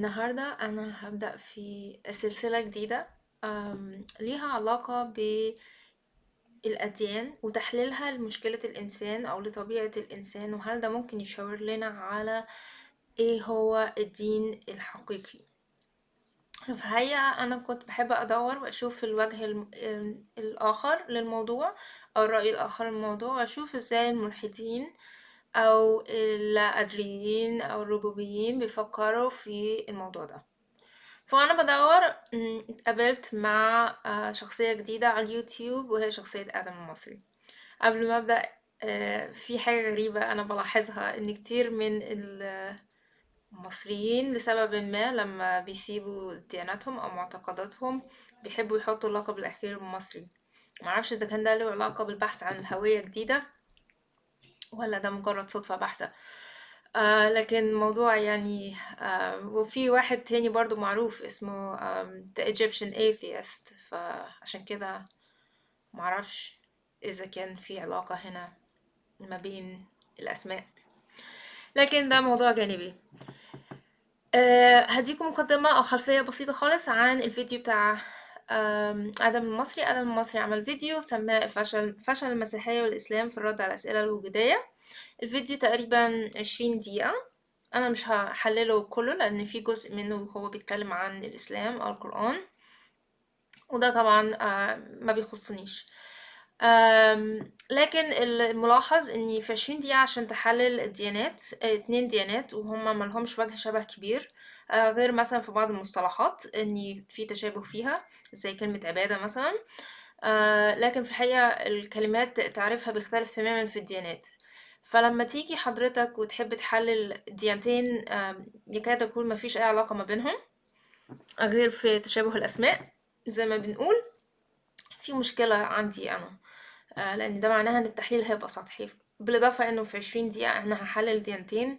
النهاردة أنا هبدأ في سلسلة جديدة ليها علاقة بالأديان وتحليلها لمشكلة الإنسان أو لطبيعة الإنسان، وهل ده ممكن يشاور لنا على إيه هو الدين الحقيقي. في الحقيقة أنا كنت بحب أدور وأشوف الوجه الآخر للموضوع أو الرأي الآخر للموضوع، وأشوف إزاي الملحدين أو اللاأدريين أو الربوبيين بيفكروا في الموضوع ده. فأنا بدور اتقابلت مع شخصية جديدة على اليوتيوب، وهي شخصية آدم المصري. قبل ما أبدأ، في حاجة غريبة أنا بلاحظها، إن كتير من المصريين لسبب ما لما بيسيبوا دياناتهم أو معتقداتهم بيحبوا يحطوا اللقب الأخير المصري. معرفش إذا كان ده له علاقة بالبحث عن هوية جديدة ولا ده مجرد صدفة بحتة. لكن الموضوع يعني وفي واحد تاني برضو معروف اسمه The Egyptian Atheist، فعشان كده معرفش إذا كان في علاقة هنا ما بين الأسماء، لكن ده موضوع جانبي. هديكم مقدمة أو خلفية بسيطة خالص عن الفيديو بتاع آدم المصري. آدم المصري عمل فيديو سماه فشل المسيحية والإسلام في الرد على الأسئلة الوجودية. الفيديو تقريبا 20 دقيقة، أنا مش هحلله كله لأن في جزء منه هو بيتكلم عن الإسلام أو القرآن، وده طبعا ما بيخصنيش. لكن الملاحظ إن في 20 دقيقة عشان تحلل الديانات، 2 ديانات وهما ملهمش وجه شبه كبير، غير مثلا في بعض المصطلحات إن في تشابه فيها زي كلمة عبادة مثلا، لكن في الحقيقة الكلمات تعريفها بيختلف تماما في الديانات. فلما تيجي حضرتك وتحب تحلل ديانتين، يكاد يكون ما فيش أي علاقة ما بينهم غير في تشابه الأسماء زي ما بنقول، في مشكلة عندي أنا، لأن ده معناها إن التحليل هيبقى سطحي. بالإضافة إنه في 20 دقيقة أنا هحلل ديانتين،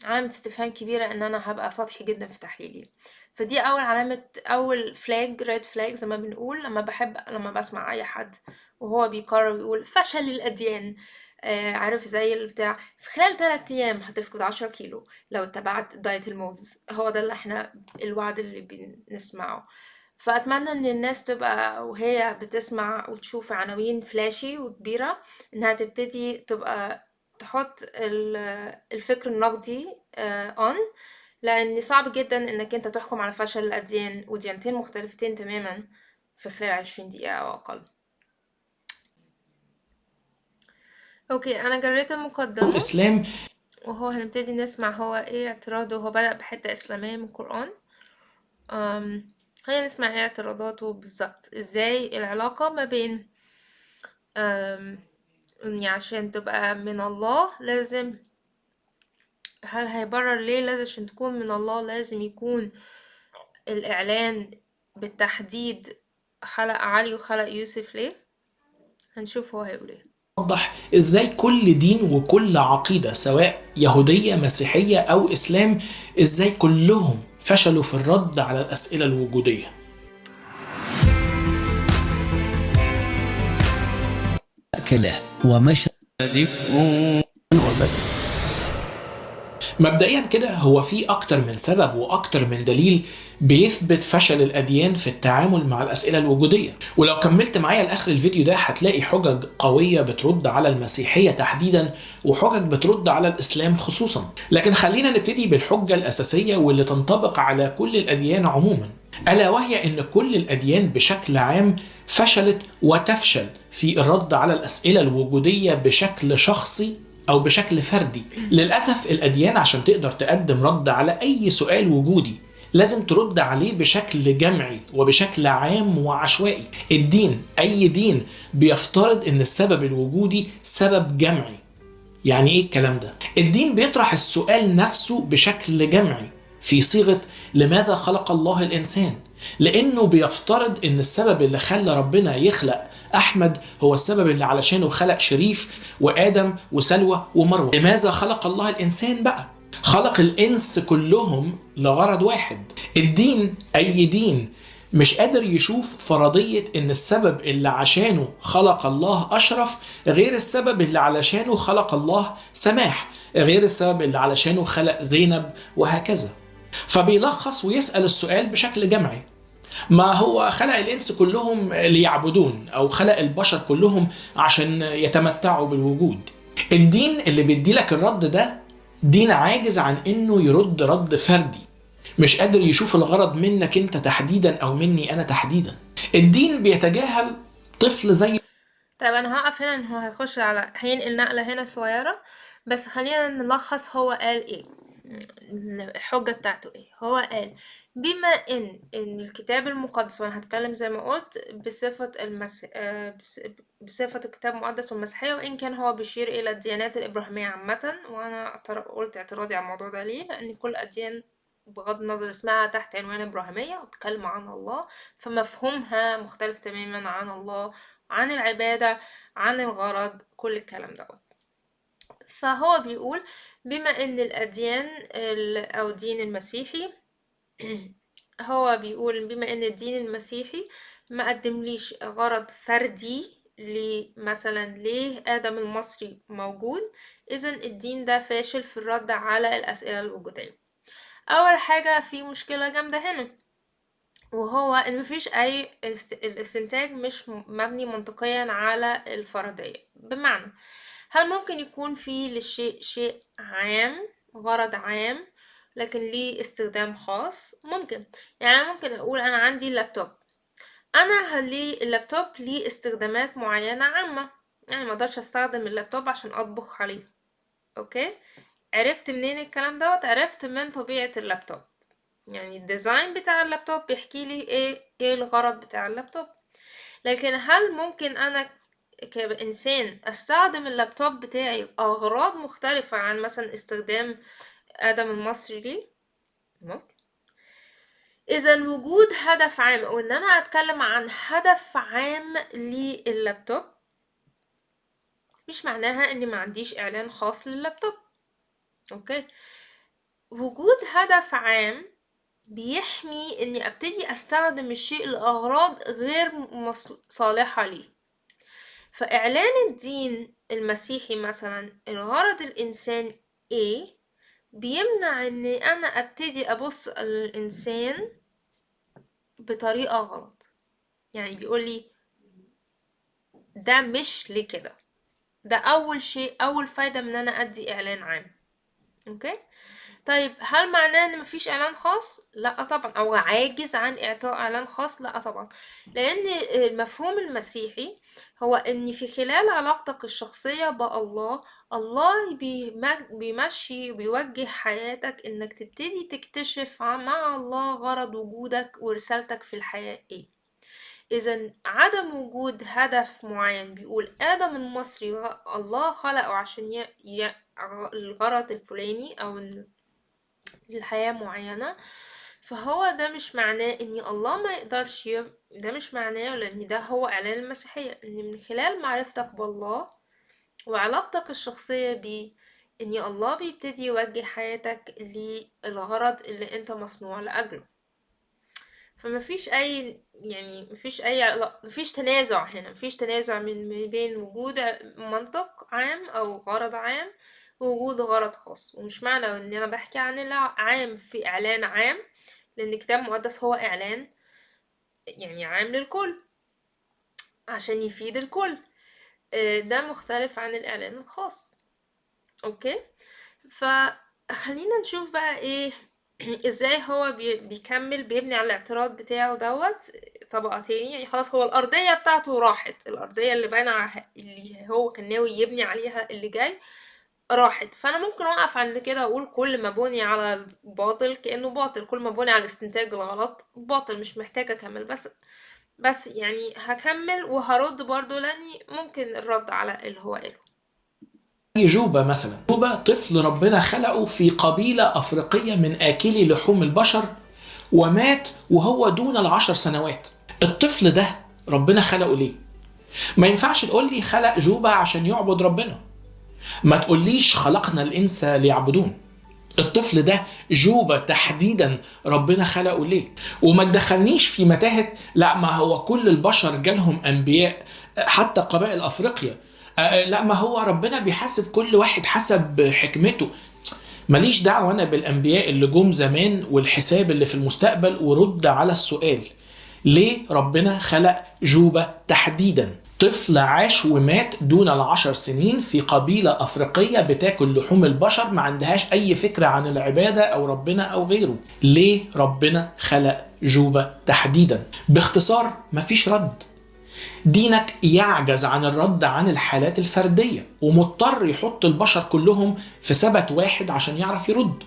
علامة استفهام كبيرة إن أنا هبقى سطحي جدا في تحليلي. فدي أول علامة، أول flag، red flag زي ما بنقول. لما بسمع أي حد وهو بيقرر ويقول فشل الأديان، عارف زي البتاع، في خلال 3 أيام هتفقد 10 كيلو لو اتبعت دايت الموز. هو ده اللي احنا الوعد اللي بنسمعه. فأتمنى إن الناس تبقى وهي بتسمع وتشوف عناوين فلاشي وكبيرة إنها تبتدي تبقى تحط الفكر النقدي on، لأن صعب جدا إنك أنت تحكم على فشل الأديان وديانتين مختلفتين تماما في خلال 20 دقيقة أو أقل. أنا جريت المقدمة إسلام، وهو هنبتدي نسمع هو إيه اعتراضه. هو بدأ بحتة إسلامية من القرآن. خلينا نسمع إيه اعتراضاته بالظبط، إزاي العلاقة ما بين، إني عشان تبقى من الله لازم، هل هيبرر ليه لازم عشان تكون من الله لازم يكون الإعلان بالتحديد خلق علي وخلق يوسف ليه؟ هنشوف هو هيقول ايه. وضح ازاي كل دين وكل عقيدة سواء يهودية مسيحية او اسلام ازاي كلهم فشلوا في الرد على الاسئلة الوجودية. أكله ومشى دفء. مبدئيا كده هو في اكتر من سبب واكتر من دليل بيثبت فشل الاديان في التعامل مع الاسئله الوجوديه، ولو كملت معايا لاخر الفيديو ده هتلاقي حجج قويه بترد على المسيحيه تحديدا وحجج بترد على الاسلام خصوصا. لكن خلينا نبتدي بالحجه الاساسيه واللي تنطبق على كل الاديان عموما، الا وهي ان كل الاديان بشكل عام فشلت وتفشل في الرد على الاسئله الوجوديه بشكل شخصي أو بشكل فردي. للأسف الأديان عشان تقدر تقدم رد على أي سؤال وجودي لازم ترد عليه بشكل جمعي وبشكل عام وعشوائي. الدين، أي دين، بيفترض إن السبب الوجودي سبب جمعي. يعني إيه الكلام ده؟ الدين بيطرح السؤال نفسه بشكل جمعي في صيغة لماذا خلق الله الإنسان؟ لأنه بيفترض إن السبب اللي خلى ربنا يخلق أحمد هو السبب اللي علشانه خلق شريف وآدم وسلوى ومروة. لماذا خلق الله الإنسان بقى؟ خلق الإنس كلهم لغرض واحد. الدين، أي دين، مش قادر يشوف فرضية إن السبب اللي عشانه خلق الله أشرف غير السبب اللي علشانه خلق الله سماح غير السبب اللي علشانه خلق زينب وهكذا. فبيلخص ويسأل السؤال بشكل جمعي، ما هو خلق الإنس كلهم ليعبدون، أو خلق البشر كلهم عشان يتمتعوا بالوجود. الدين اللي بيدي لك الرد ده دين عاجز عن إنه يرد رد فردي، مش قادر يشوف الغرض منك أنت تحديدا أو مني أنا تحديدا. الدين بيتجاهل طفل زي طيب انا هقف هنا، ان هو هيخش على هينقل نقلة هنا صغيرة، بس خلينا نلخص هو قال ايه، الحجة بتاعته ايه. هو قال بما ان الكتاب المقدس، وانا هتكلم زي ما قلت بصفة بصفة الكتاب المقدس والمسيحية، وان كان هو بيشير الى الديانات الابراهيمية عامة، وانا قلت اعتراضي على الموضوع ده ليه، لان كل الاديان بغض النظر اسمها تحت عنوان إبراهيمية وبتتكلم عن الله، فمفهومها مختلف تماما عن الله، عن العبادة، عن الغرض، كل الكلام دوت. فهو بيقول بما ان الأديان أو الدين المسيحي، هو بيقول بما ان الدين المسيحي ما قدمليش غرض فردي مثلا ليه آدم المصري موجود، إذن الدين ده فاشل في الرد على الأسئلة الوجودية. أول حاجة في مشكلة جامدة هنا، وهو إن مفيش أي الاستنتاج مش مبني منطقيا على الفرضية. بمعنى هل ممكن يكون في للشيء شيء عام، غرض عام، لكن ليه استخدام خاص؟ ممكن. أنا ممكن أقول أنا عندي اللابتوب، أنا هليه اللابتوب ليه استخدامات معينة عامة، ما أقدرش أستخدم اللابتوب عشان أطبخ عليه. okay، عرفت منين الكلام دوت؟ عرفت من طبيعة اللابتوب، ال design بتاع اللابتوب بيحكي لي ايه الغرض بتاع اللابتوب. لكن هل ممكن انا كإنسان استخدم اللابتوب بتاعي لأغراض مختلفة عن مثلا استخدام آدم المصري ليه؟ ممكن. إذا وجود هدف عام، أو إن أنا أتكلم عن هدف عام لللابتوب، مش معناها إني ما عنديش إعلان خاص لللابتوب. okay، وجود هدف عام بيحمي إني أبتدي أستخدم الشيء لأغراض غير صالحة ليه. فإعلان الدين المسيحي مثلا الغرض الإنسان إيه بيمنع إن أنا أبتدي أبص للإنسان بطريقة غلط. بيقول لي ده مش لكده، ده أول شيء، أول فايدة من أنا أدي إعلان عام. okay، طيب هل معناه إن مفيش إعلان خاص؟ لا طبعا. أو عاجز عن إعطاء إعلان خاص؟ لا طبعا. لأن المفهوم المسيحي هو إن في خلال علاقتك الشخصية بالله، الله بيمشي وبيوجه حياتك إنك تبتدي تكتشف مع الله غرض وجودك ورسالتك في الحياة إيه. إذن عدم وجود هدف معين بيقول آدم المصري الله خلقه عشان الغرض الفلاني أو للحياة معينة، فهو ده مش معناه إن الله ما يقدرش ده مش معناه، لأن ده هو إعلان المسيحية، إن من خلال معرفتك بالله وعلاقتك الشخصية بيه إن الله بيبتدي يوجه حياتك للغرض اللي أنت مصنوع لأجله. فما فيش أي، يعني ما فيش أي علا-، ما فيش تنازع هنا، ما فيش تنازع من بين وجود منطق عام أو غرض عام ووجود غرض خاص. ومش معنى إن أنا بحكي عن العام في إعلان عام، لأن الكتاب المقدس هو إعلان عام للكل عشان يفيد الكل، ده مختلف عن الإعلان الخاص. okay، فخلينا نشوف بقى إيه إزاي هو بيكمل بيبني على الاعتراض بتاعه دوت طبقة تاني. خلاص هو الأرضية بتاعته راحت، الأرضية اللي بنى اللي هو كان ناوي يبني عليها اللي جاي راحت. فأنا ممكن أقف عند كده وأقول كل ما بني على الباطل كأنه باطل، كل ما بني على الاستنتاج الغلط باطل، مش محتاجة أكمل. بس هكمل وهرد برضو لأني ممكن الرد على اللي هو قاله. جوبا مثلا، جوبا طفل ربنا خلقه في قبيلة أفريقية من آكلي لحوم البشر ومات وهو دون 10 سنوات. الطفل ده ربنا خلقه ليه؟ ما ينفعش تقول لي خلق جوبا عشان يعبد ربنا، ما تقوليش خلقنا الإنس ليعبدون. الطفل ده جوبا تحديدا ربنا خلقه ليه؟ وما تدخلنيش في متاهة لا ما هو كل البشر جالهم أنبياء حتى قبائل أفريقيا، لا ما هو ربنا بيحاسب كل واحد حسب حكمته. ماليش دعوة أنا بالأنبياء اللي جم زمان والحساب اللي في المستقبل، ورد على السؤال: ليه ربنا خلق جوبا تحديدا؟ طفل عاش ومات دون 10 سنين في قبيلة أفريقية بتاكل لحوم البشر، ما عندهاش أي فكرة عن العبادة أو ربنا أو غيره. ليه ربنا خلق جوبا تحديدا؟ باختصار مفيش رد. دينك يعجز عن الرد عن الحالات الفردية، ومضطر يحط البشر كلهم في سبت واحد عشان يعرف يرد.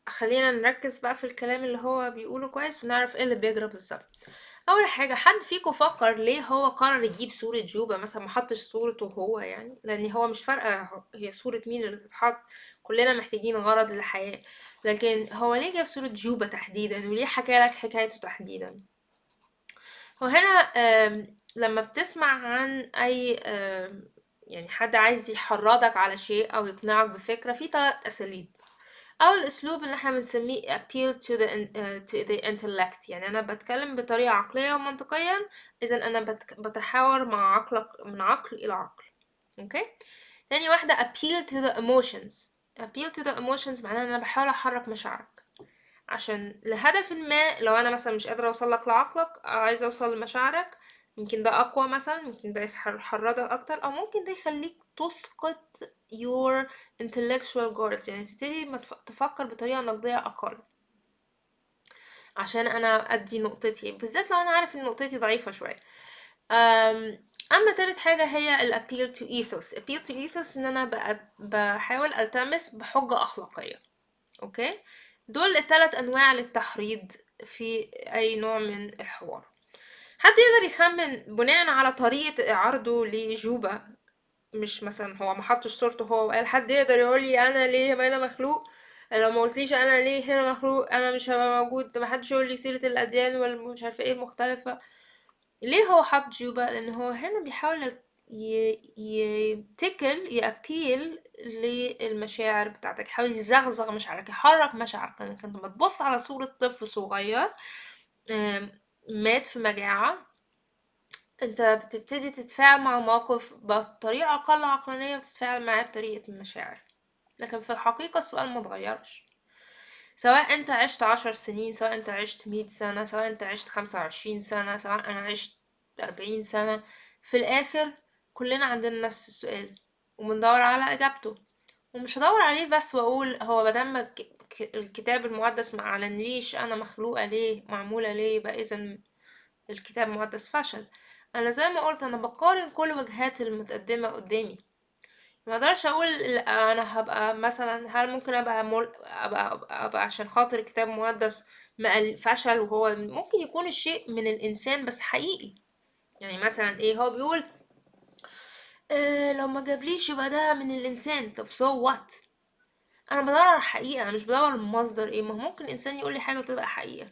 خلينا نركز بقى في الكلام اللي هو بيقوله كويس ونعرف ايه اللي بيجرى بالظبط. اول حاجه، حد فيكم فكر ليه هو قرر يجيب صوره جوبا مثلا، ما حطش صورته هو؟ يعني لان هو مش فارقه هي صوره مين اللي تتحط، كلنا محتاجين غرض للحياه، لكن هو ليه جاب صوره جوبا تحديدا وليه حكى لك حكايته تحديدا؟ هو هنا لما بتسمع عن اي يعني حد عايز يحرضك على شيء او يقنعك بفكره، في 3 اساليب. أول أسلوب اللي احنا بنسميه appeal to the intellect، يعني أنا بتكلم بطريقة عقلية ومنطقيا، إذا أنا بتحاور مع عقلك من عقل إلى عقل. okay؟ تاني واحدة appeal to the emotions. appeal to the emotions معناها إن أنا بحاول أحرك مشاعرك عشان لهدف ما. لو أنا مثلا مش قادرة أوصل لك لعقلك، عايزة أوصل لمشاعرك، يمكن ده أقوى مثلا، ممكن ده يحرضك أكتر، أو ممكن ده يخليك تسقط your intellectual guards، يعني تبتدي ما تفكر بطريقة نقدية أقل عشان أنا أدي نقطتي، بالذات لو أنا عارف إن نقطتي ضعيفة شوية. أما تالت حاجة هي ال appeal to ethos. appeal to ethos إن أنا بحاول ألتمس بحجة أخلاقية. okay، دول التلات أنواع للتحريض في أي نوع من الحوار. حد يقدر يخمن بناء على طريقة عرضه لجوبا، مش مثلا هو ما حطش صورته هو وقال، حد يقدر يقول لي انا ليه هنا مخلوق؟ لو ما قلتليش انا ليه هنا مخلوق انا مش هبقى موجود. ما حدش يقول لي سيرة الاديان والمش عارفه ايه المختلفة. ليه هو حط جوبا؟ لان هو هنا بيحاول يتكل ي appeal للمشاعر بتاعتك، يحاول يزغزغ مشاعرك، يحرك مشاعرك. لانك لما تبص على صورة طفل صغير مات في مجاعة، انت بتبتدي تتفاعل مع الموقف بطريقة أقل عقلانية وتتفاعل معاه بطريقة المشاعر. لكن في الحقيقة السؤال ما اتغيرش، سواء انت عشت 10 سنين، سواء انت عشت 100 سنة، سواء انت عشت 25 سنة، سواء انا عشت 40 سنة، في الآخر كلنا عندنا نفس السؤال وبندور على إجابته. ومش هدور عليه بس وأقول هو مادام الكتاب المقدس ما أعلنليش أنا مخلوقة ليه، معمولة ليه، يبقى إذن الكتاب المقدس فشل. أنا زي ما قلت أنا بقارن كل وجهات المتقدمة قدامي، ما اقدرش اقول لا، انا هبقى مثلا، هل ممكن ابقى مل... ابقى, أبقى, أبقى عشان خاطر الكتاب المقدس ما قال فشل؟ وهو ممكن يكون الشيء من الانسان بس حقيقي. يعني مثلا ايه، هو بيقول لو ما جابليش يبقى ده من الانسان. طب so what؟ انا بدور على الحقيقة، انا مش بدور على المصدر ايه. ما هو ممكن الانسان يقول لي حاجة وتبقى حقيقة.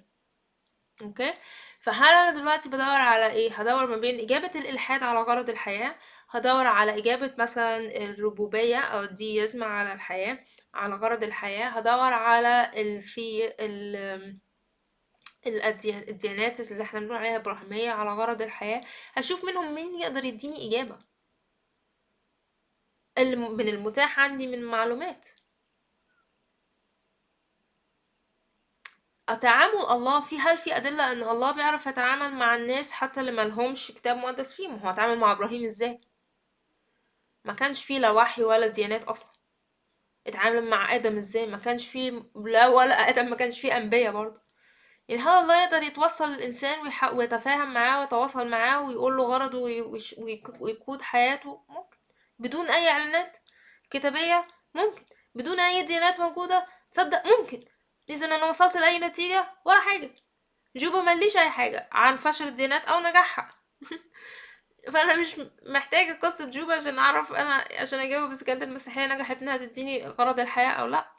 okay، فهل انا دلوقتي بدور على ايه؟ هدور ما بين اجابة الالحاد على غرض الحياة، هدور على اجابة مثلا الربوبية او ال deism على الحياة، على غرض الحياة، هدور على الديانات اللي احنا بنقول عليها ابراهيمية على غرض الحياة. هشوف منهم مين يقدر يديني اجابة من المتاح عندي من معلومات. تعامل الله في، هل في أدلة إن الله بيعرف يتعامل مع الناس حتى اللي ملهمش كتاب مقدس فيه؟ ما هو اتعامل مع إبراهيم إزاي؟ ما كانش فيه لا وحي ولا ديانات أصلا. اتعامل مع آدم إزاي؟ ما كانش فيه لا ولا آدم، ما كانش فيه أنبياء برضه. يعني هل الله يقدر يتوصل للإنسان ويتفاهم معاه ويتواصل معاه ويقول له غرضه ويقود حياته؟ ممكن بدون أي إعلانات كتابية، ممكن بدون أي ديانات موجودة، تصدق ممكن. إذا أنا وصلت لأي نتيجة ولا حاجة؟ جوبا مليش أي حاجة عن فشل الديانات أو نجاحها. فأنا مش محتاجة قصة جوبا عشان أعرف أنا، عشان أجاوب إذا كانت المسيحية نجحت إنها تديني غرض الحياة أو لأ.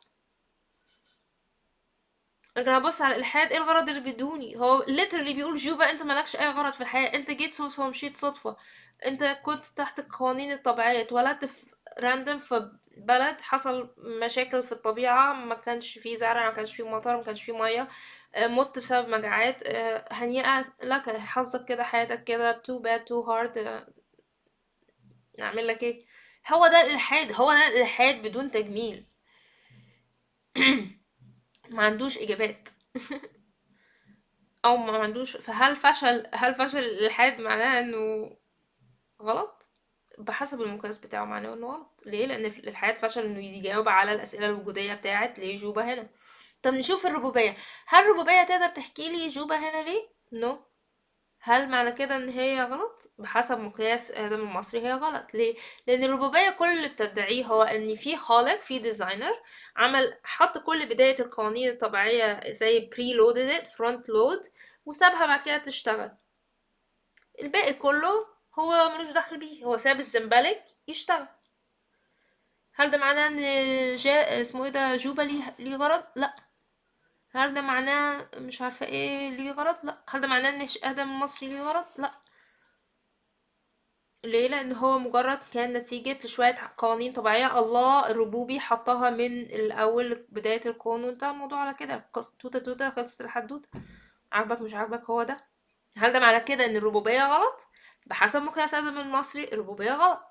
لكن أبص على الإلحاد، إيه الغرض اللي بيدوني؟ هو literally بيقول جوبا أنت مالكش أي غرض في الحياة، أنت جيت صدفة ومشيت صدفة، أنت كنت تحت القوانين الطبيعية، اتولدت في random في بلد حصل مشاكل في الطبيعة، ما كانش فيه زرع، ما كانش فيه مطر، ما كانش فيه مية، مت بسبب مجاعات، هنيئة لك، حظك كده، حياتك كده، too bad too hard، نعمل لك ايه؟ هو ده الإلحاد، هو ده الإلحاد بدون تجميل. ما عندوش اجابات او ما عندوش. فهل فشل، هل فشل الالحاد معناه انه غلط؟ بحسب المقياس بتاعه معناه انه غلط. ليه؟ لان الالحاد فشل انه يجاوب على الاسئلة الوجودية بتاعت ليه جوبا هنا. طب نشوف الربوبيه. هل الربوبية تقدر تحكي لي جوبا هنا ليه؟ no. هل معنى كده ان هي غلط؟ بحسب مقياس ادم المصري هي غلط. ليه؟ لان الربوبية كل اللي بتدعيه هو ان في خالق، في designer، عمل حط كل بداية القوانين الطبيعية زي preloaded front load وسابها بعد كده تشتغل. الباقي كله هو ملوش دخل بيه، هو ساب الزمبلك يشتغل. هل ده معناه ان جا اسمه ايه ده جوبا ليه غرض؟ لا. هل ده معناه مش عارفه ايه ليه غرض؟ لا. هل ده معناه ان ادم المصري ليه غرض؟ لا. ليه؟ لان هو مجرد كان نتيجة لشوية قوانين طبيعية الله الربوبي حطها من الاول بداية الكون، وانتهى الموضوع على كده. توتة توتة خلصت الحدوتة. عاجبك مش عاجبك هو ده. هل ده معناه كده ان الربوبية غلط؟ بحسب مقياس ادم المصري الربوبية غلط.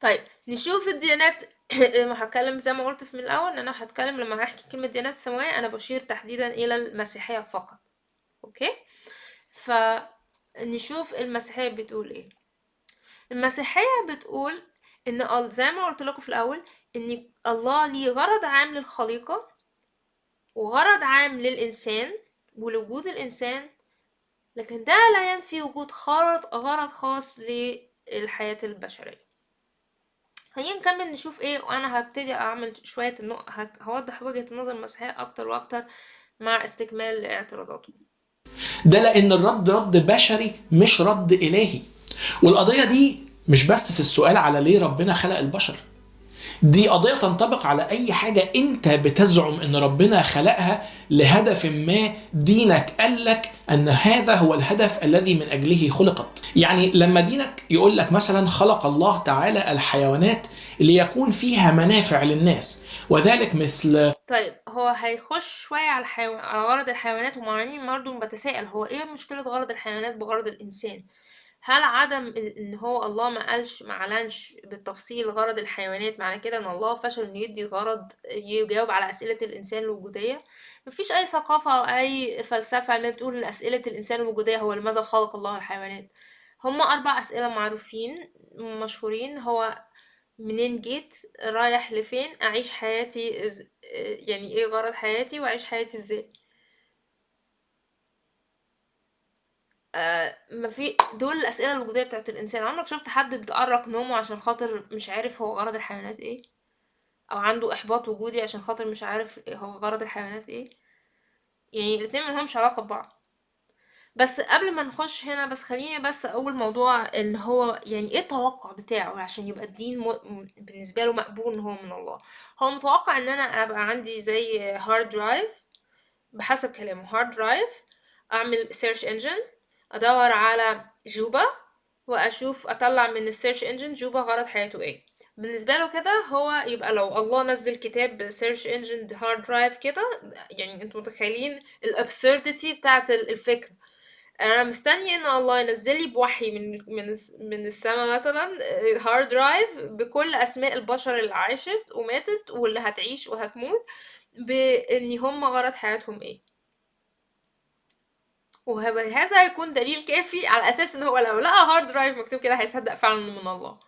طيب نشوف الديانات. ما هتكلم زي ما قلت في من الاول ان انا هتكلم لما هحكي كلمة ديانات سماوية انا بشير تحديدا الى المسيحية فقط. okay، فنشوف المسيحية بتقول ايه. المسيحية بتقول ان زي ما قلت لكم في الاول ان الله ليه غرض عام للخليقة وغرض عام للانسان ولوجود الانسان، لكن ده لا ينفي وجود غرض خاص للحياة البشرية. خلينا نكمل نشوف ايه، وانا هبتدي اعمل شوية هوضح وجهة النظر المسيحية اكتر واكتر مع استكمال اعتراضاته. ده لان الرد رد بشري مش رد الهي. والقضية دي مش بس في السؤال على ليه ربنا خلق البشر، دي قضية تنطبق على أي حاجة أنت بتزعم أن ربنا خلقها لهدف ما دينك قالك أن هذا هو الهدف الذي من أجله خلقت. يعني لما دينك يقول لك مثلا خلق الله تعالى الحيوانات ليكون فيها منافع للناس، وذلك مثل. طيب هو هيخش شوية على على غرض الحيوانات، ومعني برضه بتساءل هو إيه مشكلة غرض الحيوانات بغرض الإنسان؟ هل عدم ان هو الله ما قالش ما اعلنش بالتفصيل غرض الحيوانات معنى كده ان الله فشل انه يدي غرض يجاوب على اسئلة الانسان الوجودية؟ مفيش اي ثقافة او اي فلسفة علمية بتقول ان اسئلة الانسان الوجودية هو لماذا خلق الله الحيوانات. هما 4 اسئلة معروفين مشهورين، هو منين جيت، رايح لفين، اعيش حياتي يعني ايه غرض حياتي، واعيش حياتي ازاي. ما في دول الأسئلة الوجودية بتاعت الإنسان. عمرك شفت حد بيتأرق نومه عشان خاطر مش عارف هو غرض الحيوانات ايه، أو عنده إحباط وجودي عشان خاطر مش عارف هو غرض الحيوانات ايه؟ يعني الاتنين ملهمش علاقة ببعض. بس قبل ما نخش هنا بس خليني بس أقول موضوع اللي هو يعني ايه التوقع بتاعه عشان يبقى الدين بالنسبة له مقبول إن هو من الله. هو متوقع إن أنا أبقى عندي زي hard drive، بحسب كلامه hard drive، أعمل search engine، ادور على جوبا واشوف اطلع من ال search engine جوبا غرض حياته ايه. بالنسبة له كده هو يبقى لو الله نزل كتاب search engine hard drive كده، يعني انتوا متخيلين ال absurdity بتاعت الفكرة. انا مستني ان الله ينزل لي بوحي من السما مثلا hard drive بكل اسماء البشر اللي عاشت وماتت واللي هتعيش وهتموت، بان هم غرض حياتهم ايه، وهذا هيكون دليل كافي على اساس ان هو لو لقى hard drive مكتوب كده هيصدق فعلا انه من الله.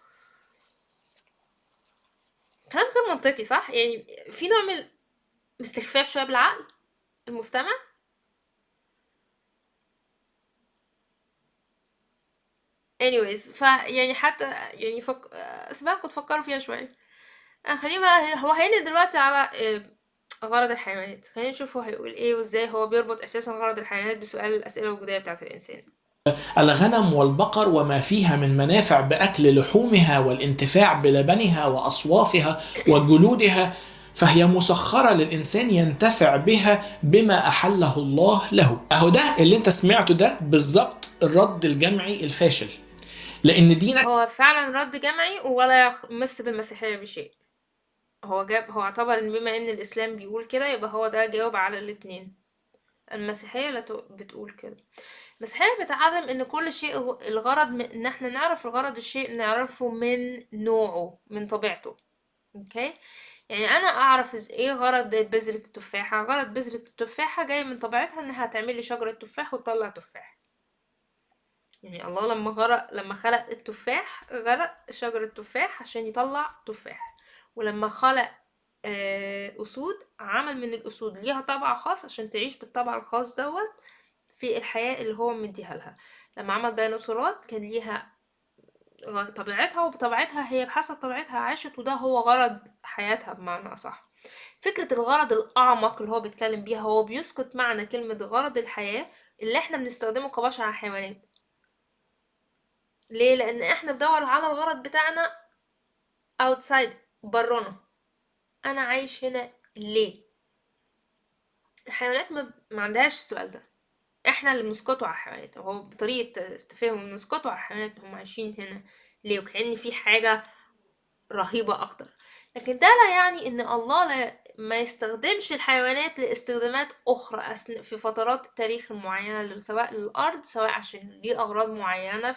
كلام غير منطقي صح؟ يعني في نوع من الاستخفاف شوية بالعقل المستمع. anyways فيعني حتى يعني سيبها تفكروا فيها شوية. خلينا بقى هو هينقل دلوقتي على غرض الحيوانات. خلينا نشوف هو هيقول ايه وازاي هو بيربط اساسا غرض الحيوانات بسؤال الاسئلة الوجودية بتاعت الانسان. الغنم والبقر وما فيها من منافع بأكل لحومها والانتفاع بلبنها وأصوافها وجلودها، فهي مسخرة للإنسان ينتفع بها بما أحله الله له. أهو ده اللي انت سمعته ده بالظبط الرد الجمعي الفاشل، لأن دينك هو فعلا رد جمعي ولا يمس بالمسيحية بشيء. هو اعتبر ان بما ان الاسلام بيقول كده يبقى هو ده جاوب على الاتنين. المسيحية لا بتقول كده. المسيحية بتعلم ان كل شيء الغرض ان احنا نعرف الغرض الشيء نعرفه من نوعه من طبيعته. okay، يعني انا اعرف ايه غرض بذرة التفاحة. غرض بذرة التفاحة جاي من طبيعتها انها تعمل لي شجرة تفاح وتطلع تفاح. يعني الله لما خلق التفاح غرق شجرة تفاح عشان يطلع تفاح، ولما خلق أسود عمل من الأسود ليها طبع خاص عشان تعيش بالطبع الخاص دوت في الحياة اللي هو مديها لها. لما عمل ديناصورات كان ليها طبيعتها، وبطبيعتها هي بحسب طبيعتها عاشت، وده هو غرض حياتها بمعنى أصح. فكرة الغرض الأعمق اللي هو بيتكلم بيها، هو بيسقط معنى كلمة غرض الحياة اللي احنا بنستخدمه كبشر على الحيوانات. ليه؟ لأن احنا بندور على الغرض بتاعنا outside، برانا. أنا عايش هنا ليه؟ الحيوانات ما عندهاش السؤال ده، احنا اللي بنسقطه على الحيوانات. هو بطريقة تفاهم بنسقطه على الحيوانات هم عايشين هنا ليه، وكأن في حاجة رهيبة أكتر. لكن ده لا يعني إن الله لا ما يستخدمش الحيوانات لاستخدامات أخرى في فترات التاريخ المعينة، سواء للأرض، سواء عشان ليه أغراض معينة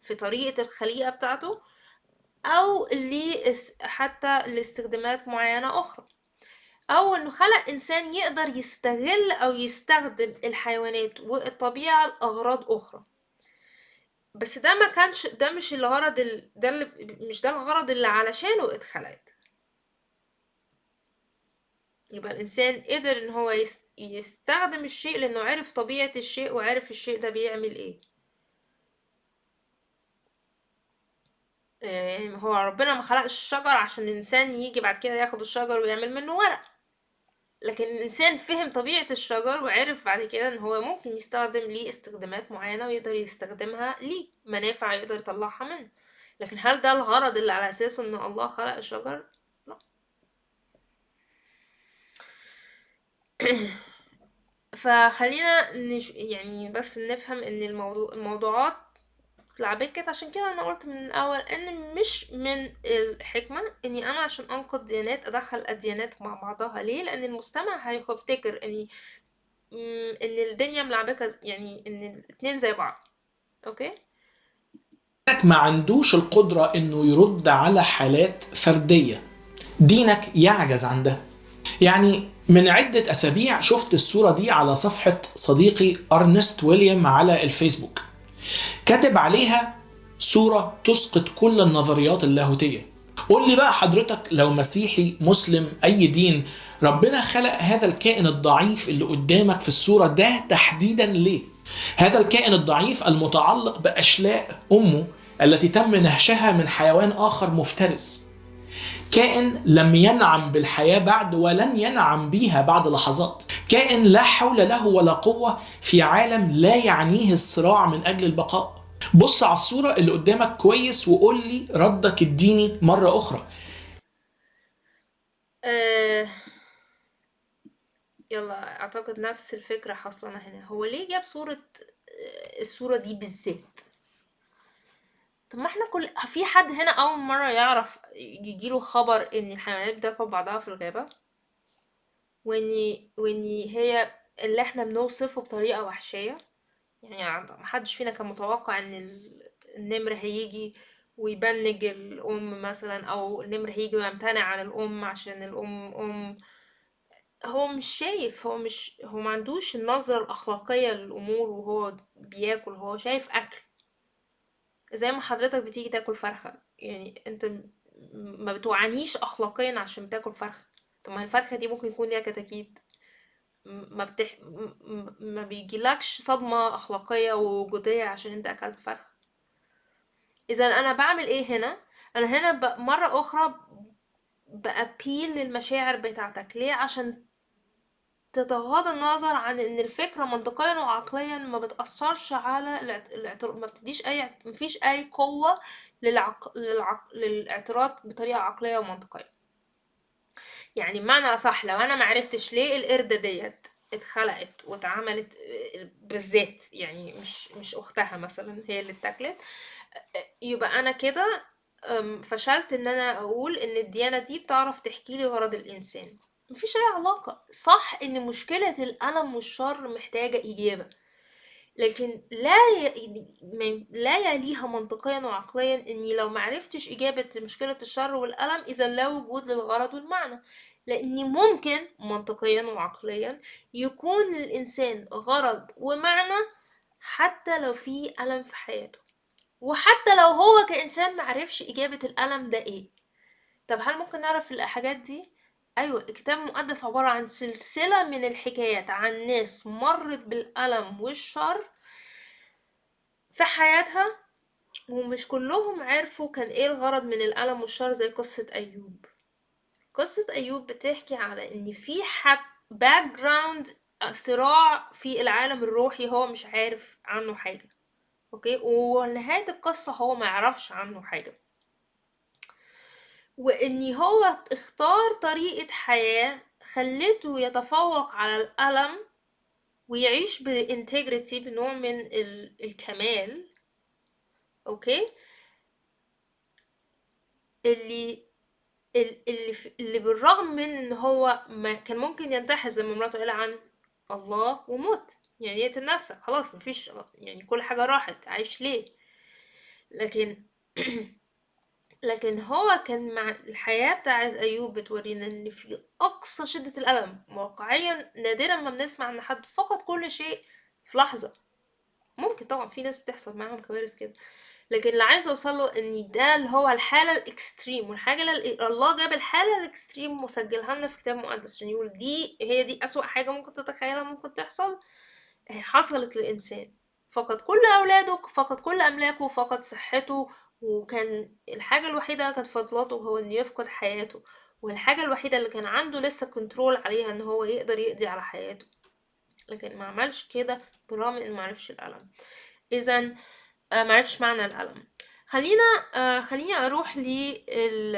في طريقة الخليقة بتاعته، أو حتى لاستخدامات معينة أخرى، أو إنه خلق إنسان يقدر يستغل أو يستخدم الحيوانات والطبيعة لأغراض أخرى. بس ده ما كانش، ده مش الغرض ده اللي، مش ده الغرض اللي علشانه اتخلقت. يبقى الإنسان قدر إن هو يستخدم الشيء لأنه عرف طبيعة الشيء وعرف الشيء ده بيعمل إيه. يعني هو ربنا ما خلقش الشجر عشان الإنسان يجي بعد كده ياخد الشجر ويعمل منه ورق، لكن الإنسان فهم طبيعة الشجر وعرف بعد كده إن هو ممكن يستخدم ليه استخدامات معينة ويقدر يستخدمها ليه منافع يقدر يطلعها منه. لكن هل ده الغرض اللي على أساسه إن الله خلق الشجر؟ لا. فخلينا يعني بس نفهم إن الموضوعات لعبكت. عشان كده أنا قلت من الأول إن مش من الحكمة إني أنا عشان أنقد ديانات أدخل الديانات مع بعضها. ليه؟ لأن المستمع هيفتكر إن الدنيا ملعبكة، يعني إن الاتنين زي بعض. أوكي؟ دينك ما عندوش القدرة إنه يرد على حالات فردية، دينك يعجز عن ده. يعني من عدة أسابيع شفت الصورة دي على صفحة صديقي أرنست ويليام على الفيسبوك، كتب عليها صورة تسقط كل النظريات اللاهوتية. قول لي بقى حضرتك لو مسيحي مسلم أي دين، ربنا خلق هذا الكائن الضعيف اللي قدامك في الصورة ده تحديدا ليه؟ هذا الكائن الضعيف المتعلق بأشلاء أمه التي تم نهشها من حيوان آخر مفترس، كائن لم ينعم بالحياة بعد ولن ينعم بيها بعد لحظات، كائن لا حول له ولا قوة في عالم لا يعنيه الصراع من أجل البقاء. بص على الصورة اللي قدامك كويس وقول لي ردك الديني مرة أخرى. يلا أعتقد نفس الفكرة حصلنا هنا. هو ليه جاب الصورة دي بالذات؟ طب ما احنا كل في حد هنا أول مرة يعرف يجيله خبر إن الحيوانات بتاكل بعضها في الغابة، وإن هي اللي احنا بنوصفه بطريقة وحشية. يعني محدش فينا كان متوقع إن النمر هيجي ويبنج الأم مثلا، أو النمر هيجي ويمتنع عن الأم عشان الأم أم. هو مش شايف، هو ما عندوش النظرة الأخلاقية للأمور وهو بياكل، هو شايف أكل زي ما حضرتك بتيجي تاكل فرخة. يعني انت ما بتوعنيش اخلاقيا عشان بتاكل فرخة. طب ما الفرخة دي ممكن يكون ليها كتاكيت، ما بيجيلكش صدمة اخلاقية ووجودية عشان انت اكلت فرخة. اذا انا بعمل ايه هنا؟ انا هنا مرة اخرى بأبيل للمشاعر بتاعتك. ليه؟ عشان تتغاضى النظر عن ان الفكرة منطقيا وعقليا ما بتأثرش على ما بتديش اي، مفيش اي قوة للاعتراض بطريقة عقلية ومنطقية. يعني بمعنى اصح، لو انا معرفتش ليه القردة ديت اتخلقت واتعملت بالذات، يعني مش اختها مثلا هي اللي اتاكلت، يبقى انا كده فشلت ان انا اقول ان الديانة دي بتعرف تحكي لي غرض الانسان. مفيش اي علاقة. صح ان مشكلة الالم والشر محتاجة اجابة، لكن لا يليها منطقيا وعقليا اني لو معرفتش اجابة مشكلة الشر والألم اذا لا وجود للغرض والمعنى، لاني ممكن منطقيا وعقليا يكون للإنسان غرض ومعنى حتى لو في ألم في حياته، وحتى لو هو كإنسان معرفش إجابة الألم ده إيه. طب هل ممكن نعرف الحاجات دي؟ أيوة، الكتاب المقدس عبارة عن سلسلة من الحكايات عن ناس مرت بالألم والشر في حياتها، ومش كلهم عرفوا كان إيه الغرض من الألم والشر، زي قصة أيوب. قصة أيوب بتحكي على إن في حد background صراع في العالم الروحي هو مش عارف عنه حاجة، okay، ونهاية القصة هو ما يعرفش عنه حاجة، وإن هو اختار طريقة حياة خلته يتفوق على الألم ويعيش ب integrity، بنوع من الكمال، okay، اللي بالرغم من ان هو ما كان ممكن ينتحر زي ما مراته قال عن الله وموت، يعني يقتل نفسك خلاص مفيش، يعني كل حاجة راحت، عايش ليه؟ لكن هو كان مع الحياة بتاعت أيوب بتورينا إن في أقصى شدة الألم، واقعيا نادرا ما بنسمع إن حد فقد كل شيء في لحظة، ممكن طبعا في ناس بتحصل معاهم كوارث كده، لكن اللي عايز أوصله إن ده اللي هو الحالة ال extreme، والحاجة اللي الله جاب الحالة ال extreme وسجلها لنا في كتاب مقدس عشان يقول دي هي دي أسوأ حاجة ممكن تتخيلها ممكن تحصل، هي حصلت للإنسان، فقد كل أولاده، فقد كل أملاكه، فقد صحته، وكان الحاجة الوحيدة اللي كانت فضلته هو إنه يفقد حياته، والحاجة الوحيدة اللي كان عنده لسه control عليها إن هو يقدر يقضي على حياته، لكن ما عملش كده بالرغم إنه ما عرفش الألم. إذن، ما عرفش معنى الألم. خلينا أروح لل،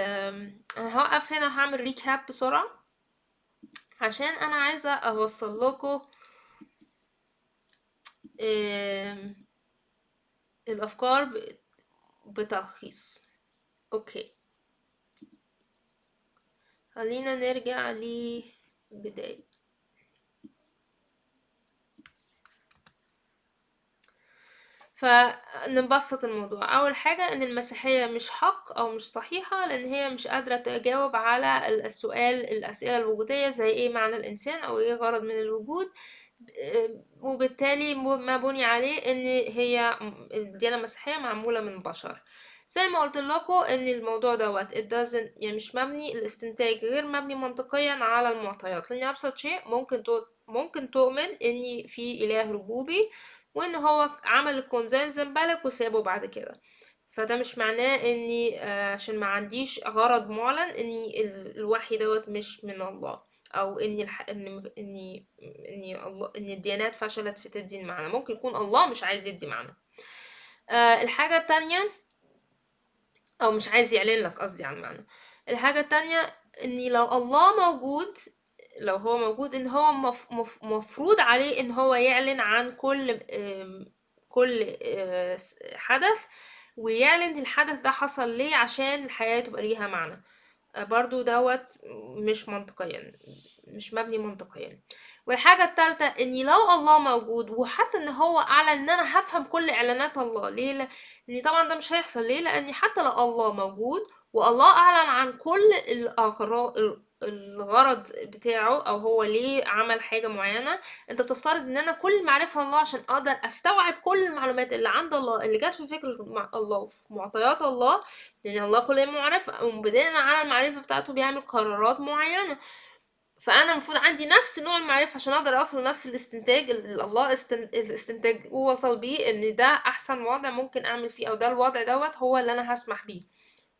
أنا هوقف هنا هعمل recap بسرعة عشان أنا عايزة أوصل لكم، الأفكار بتلخيص. okay، خلينا نرجع لبداية. فنبسط الموضوع. أول حاجة إن المسيحية مش حق أو مش صحيحة، لأن هي مش قادرة تجاوب على الأسئلة الوجودية زي إيه معنى الإنسان أو إيه غرض من الوجود، وبالتالي ما بني عليه إن هي الديانة المسيحية معمولة من بشر. زي ما قلت لكم إن الموضوع دوت it doesn't، يعني مش مبني، الاستنتاج غير مبني منطقيا على المعطيات، لأن أبسط شيء ممكن تؤمن إن في إله ربوبي وإن هو عمل الكون زي الزنبلك وسابه بعد كده، فده مش معناه إني، عشان ما عنديش غرض معلن إني الوحي دوت مش من الله، أو إني الح-، إن، إني، إني الله، إن الديانات فشلت في تدي المعنى. ممكن يكون الله مش عايز يدي معنى. الحاجة التانية، أو مش عايز يعلن لك قصدي عن معنى. الحاجة التانية إني لو الله موجود، لو هو موجود، إن هو مفروض عليه إن هو يعلن عن كل، حدث، ويعلن الحدث ده حصل ليه عشان الحياة تبقى ليها معنى. برضو دوت مش منطقيا، مش مبني منطقيا. والحاجة التالتة إني لو الله موجود وحتى إن هو أعلن إن أنا هفهم كل إعلانات الله، ليه؟ لأن طبعا ده مش هيحصل. ليه؟ لأن حتى لو الله موجود والله أعلن عن كل الغرض بتاعه أو هو ليه عمل حاجة معينة، أنت بتفترض إن أنا كل معرفة الله عشان أقدر أستوعب كل المعلومات اللي عند الله، اللي جت في فكر الله وفي معطيات الله، لأن الله كل معرفة، وبناء على المعرفة بتاعته بيعمل قرارات معينة. فأنا المفروض عندي نفس نوع المعرفة عشان أقدر أوصل لنفس الاستنتاج اللي الله الاستنتاج وصل بيه، إن ده أحسن وضع ممكن أعمل فيه، أو ده الوضع دوت هو اللي أنا هسمح بيه.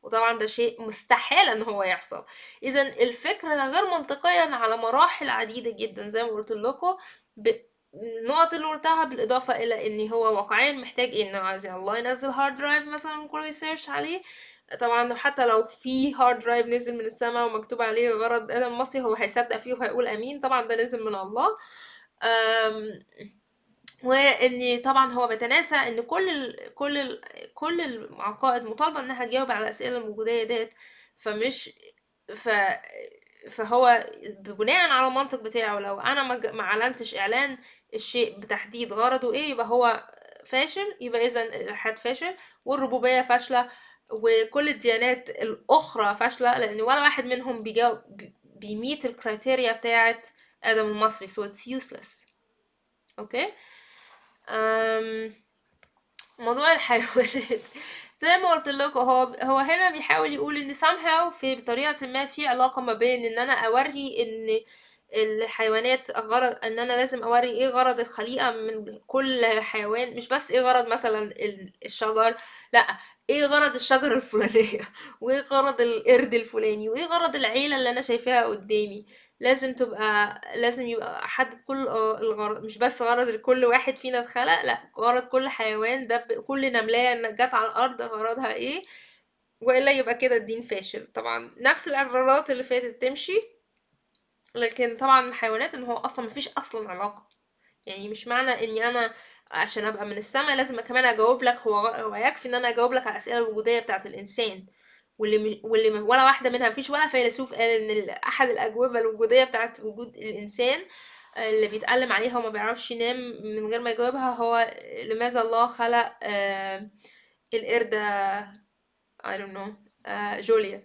وطبعا ده شيء مستحيل إن هو يحصل. إذن الفكرة غير منطقية على مراحل عديدة جدا زي ما قلت لكم، النقط اللي قلتها، بالإضافة إلى إن هو واقعيا محتاج إيه؟ إنه عايز الله ينزل hard drive مثلا كله ي search عليه. طبعا حتى لو في hard drive نزل من السماء ومكتوب عليه غرض آدم المصري، هو هيصدق فيه وهيقول أمين، طبعا ده نزل من الله. وإن طبعا هو بيتناسى إن كل العقائد مطالبة إنها تجاوب على الأسئلة الوجودية ديت، فهو بناء على المنطق بتاعه لو أنا ما أعلنتش إعلان الشيء بتحديد غرضه ايه يبقى هو فاشل. يبقى اذا الالحاد فاشل، والربوبية فاشلة، وكل الديانات الاخرى فاشلة، لان ولا واحد منهم بيجاوب بي meet ال criteria بتاعت ادم المصري، so it's useless. okay. أم موضوع الحيوانات زي ما قلت لكم، هو هنا بيحاول يقول ان somehow في بطريقة ما في علاقة ما بين ان انا اوري ان الحيوانات غرض، ان انا لازم اوري ايه غرض الخليقة من كل حيوان، مش بس ايه غرض مثلا الشجر، لا ايه غرض الشجرة الفلانية وايه غرض القرد الفلاني وايه غرض العيلة اللي انا شايفاها قدامي. لازم يبقى احدد كل الغرض، مش بس غرض لكل واحد فينا اتخلق، لا غرض كل حيوان، ده كل نملية جت على الارض غرضها ايه، والا يبقى كده الدين فاشل. طبعا نفس الاعتراضات اللي فاتت تمشي، لكن طبعا الحيوانات ان هو اصلا مفيش اصلا علاقة، يعني مش معنى اني انا عشان ابقى من السما لازم كمان اجاوب لك، هو يكفي ان انا اجاوب لك على الاسئله الوجوديه بتاعه الانسان، واللي مش واللي ولا واحده منها، مفيش ولا فيلسوف قال ان احد الاجوبه الوجوديه بتاعه وجود الانسان اللي بيتألم عليها وما بيعرفش ينام من غير ما يجاوبها هو لماذا الله خلق القردة I don't know، جوليا،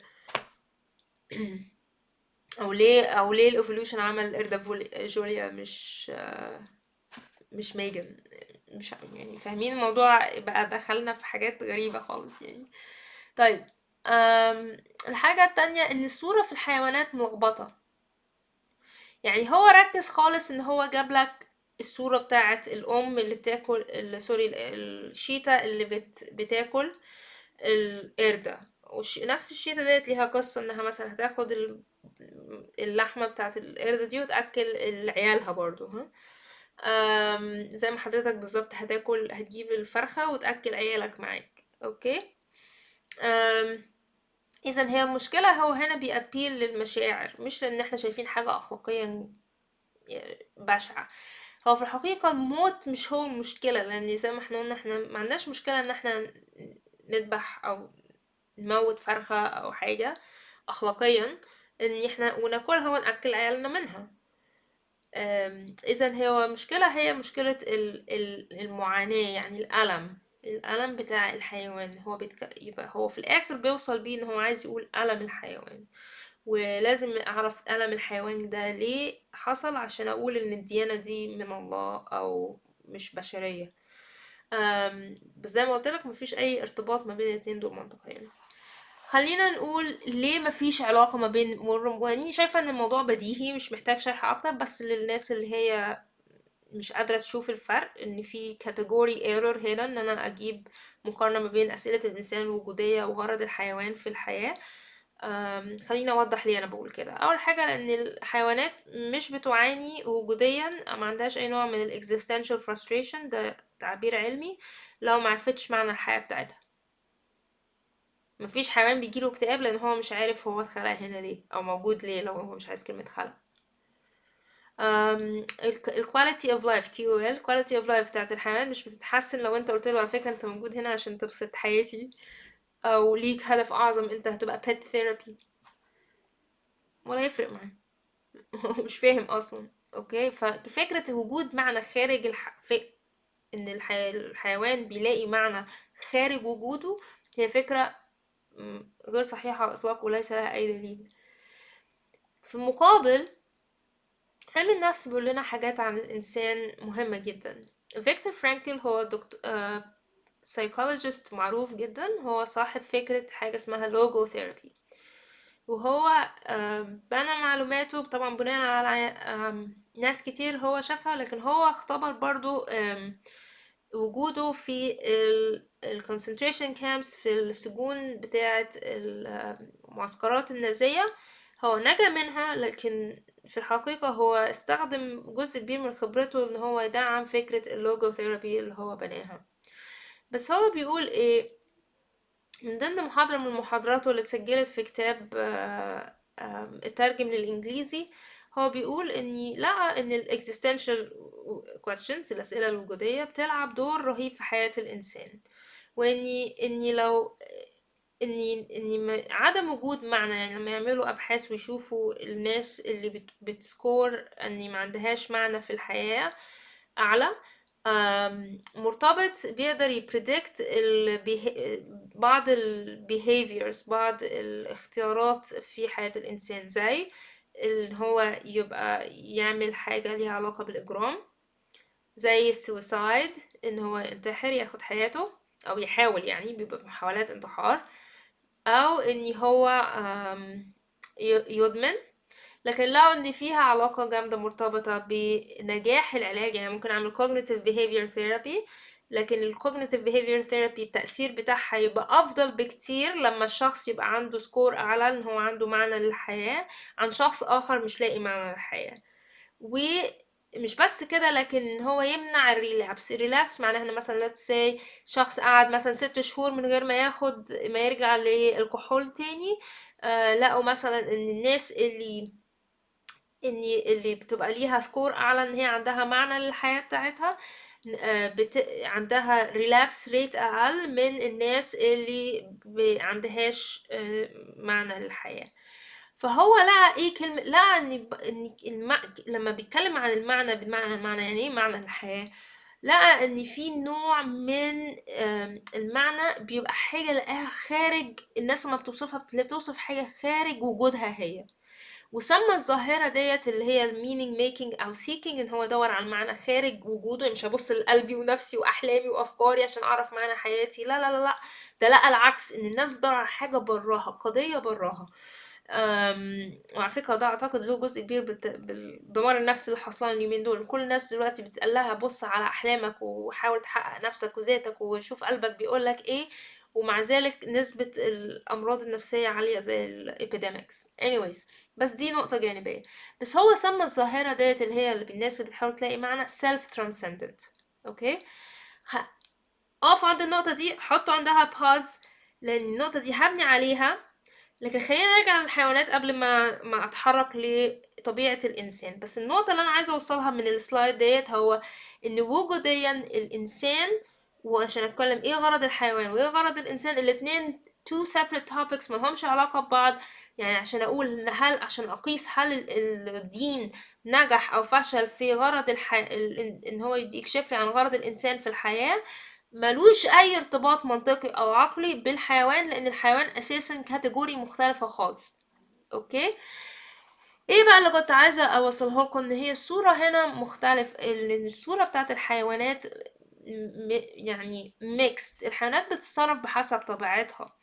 او ليه ال evolution عمل القردة جوليا مش ميجن، مش يعني فاهمين الموضوع بقى، دخلنا في حاجات غريبة خالص يعني. طيب، الحاجة التانية ان الصورة في الحيوانات ملخبطة، يعني هو ركز خالص ان هو جاب لك الصورة بتاعت الام اللي بتاكل سوري، الشيتا اللي بتاكل القردة، نفس الشيتا ديت ليها قصة انها مثلا هتاخد اللحمة بتاعت القردة دي وتأكل عيالها برضو، ها؟ زي ما حضرتك بالظبط هتجيب الفرخة وتأكل عيالك معاك. okay. اذا هي المشكلة هو هنا بي appeal للمشاعر، مش لان احنا شايفين حاجة اخلاقيا بشعة. هو في الحقيقة الموت مش هو المشكلة، لان زي ما احنا قلنا احنا ما عندناش مشكلة ان احنا نذبح او نموت فرخة او حاجة اخلاقيا، ان احنا وناكلها ونأكل عيالنا منها. اذا هي مشكلة، هي مشكلة المعاناة، يعني الألم بتاع الحيوان. هو يبقى هو في الآخر بيوصل بيه إن هو عايز يقول ألم الحيوان، ولازم أعرف ألم الحيوان ده ليه حصل عشان أقول إن الديانة دي من الله أو مش بشرية. بس زي ما قلت لك مفيش أي ارتباط ما بين الاتنين دول منطقيا. خلينا نقول ليه مفيش علاقة ما بين واني شايفة ان الموضوع بديهي مش محتاج شرح اكتر، بس للناس اللي هي مش قادرة تشوف الفرق ان في category error هنا، ان انا اجيب مقارنة ما بين اسئلة الانسان الوجودية وغرض الحيوان في الحياة. خليني اوضح ليه انا بقول كده. اول حاجة ان الحيوانات مش بتعاني وجوديا، ما عندهاش اي نوع من ال existential frustration، ده تعبير علمي، لو ما عرفتش معنى الحياة بتاعتها. مفيش حيوان بيجيله اكتئاب لان هو مش عارف هو اتخلق هنا ليه او موجود ليه، لو هو مش عايز كلمة خلق. ال quality of life، QOL، quality of life بتاعت الحيوان مش بتتحسن لو انت قلت له على فكرة انت موجود هنا عشان تبسط حياتي او ليك هدف اعظم، انت هتبقى pet therapy، ولا يفرق معاه. هو مش فاهم اصلا. okay، ففكرة وجود معنى خارج ان الحيوان بيلاقي معنى خارج وجوده، هي فكرة غير صحيحة على الإطلاق وليس لها أي دليل. في المقابل علم النفس بيقول لنا حاجات عن الإنسان مهمة جدا. فيكتور فرانكل هو psychologist معروف جدا، هو صاحب فكرة حاجة اسمها logotherapy، وهو بنى معلوماته طبعا بناء على ناس كتير هو شافها، لكن هو اختبر برضو وجوده في ال concentration camps، في السجون بتاعة المعسكرات النازية. هو نجا منها، لكن في الحقيقة هو استخدم جزء كبير من خبرته ان هو يدعم فكرة ال logotherapy اللي هو بناها. بس هو بيقول ايه من ضمن محاضرة من محاضراته اللي اتسجلت في كتاب اترجم للإنجليزي، هو بيقول إني لقى إن ال existential questions، الأسئلة الوجودية، بتلعب دور رهيب في حياة الإنسان، وإني إني لو إني إني ما عدم وجود معنى، يعني لما يعملوا أبحاث ويشوفوا الناس اللي بت score إني ما عندهاش معنى في الحياة، اعلى، مرتبط، بيقدر ي predict بعض ال behaviors، بعض الاختيارات في حياة الإنسان، زي إن هو يبقى يعمل حاجة ليها علاقة بالإجرام، زي ال suicide، إن هو ينتحر، ياخد حياته أو يحاول، يعني بيبقى محاولات انتحار، أو إن هو يدمن. لكن لقوا ان فيها علاقة جامدة مرتبطة بنجاح العلاج، يعني ممكن اعمل cognitive behavior therapy، لكن ال cognitive behavior therapy التأثير بتاعها يبقى افضل بكتير لما الشخص يبقى عنده score اعلى ان هو عنده معنى للحياة عن شخص اخر مش لاقي معنى للحياة. ومش بس كده، لكن ان هو يمنع ال relapse. ال relapse معناها ان مثلا let's say شخص قعد مثلا 6 شهور من غير ما يرجع للكحول تاني، لقوا مثلا ان الناس اللي بتبقى ليها score اعلى ان هي عندها معنى للحياة بتاعتها، عندها relapse rate اقل من الناس اللي عندهاش معنى للحياة. فهو لقى ايه كلمة، لقى ان ان لما بيتكلم عن المعنى بمعنى المعنى، يعني ايه معنى الحياة، لقى ان في نوع من المعنى بيبقى حاجة لقاها خارج الناس ما بتوصفها، بتوصف حاجة خارج وجودها هي، وسمى الظاهرة ديت اللي هي ال meaning making أو seeking، إن هو يدور على المعنى خارج وجوده، يعني مش هبص لقلبي ونفسي وأحلامي وأفكاري عشان أعرف معنى حياتي، لا لا لا لا، ده لقى العكس، إن الناس بتدور على حاجة براها، قضية براها. وعلى فكرة ده أعتقد له جزء كبير بالدمار النفسي اللي حصلان اليومين دول. كل الناس دلوقتي بتقول لها بص على أحلامك وحاول تحقق نفسك وذاتك وشوف قلبك بيقولك إيه، ومع ذلك نسبة الأمراض النفسية عالية زي ال epidemics. anyways، بس دي نقطة جانبية. بس هو سمى الظاهرة ديت اللي هي اللي الناس اللي بتحاول تلاقي معنى self transcendent. okay، اقف عند النقطة دي، حطوا عندها pause، لأن النقطة دي هبني عليها. لكن خلينا نرجع للحيوانات قبل ما اتحرك لطبيعة الإنسان. بس النقطة اللي أنا عايزة أوصلها من ال slide ديت هو إن وجوديا الإنسان، وعشان أتكلم إيه غرض الحيوان وإيه غرض الإنسان، الاتنين two separate topics ملهمش علاقة ببعض. يعني عشان أقول إن هل، عشان أقيس هل الدين نجح أو فشل في غرض إن هو يكشف لي عن غرض الإنسان في الحياة، ملوش أي ارتباط منطقي أو عقلي بالحيوان، لأن الحيوان أساسا category مختلفة خالص. okay، إيه بقى اللي كنت عايزة أوصله لكم؟ إن هي الصورة هنا مختلف، إن الصورة بتاعت الحيوانات mixed، الحيوانات بتتصرف بحسب طبيعتها،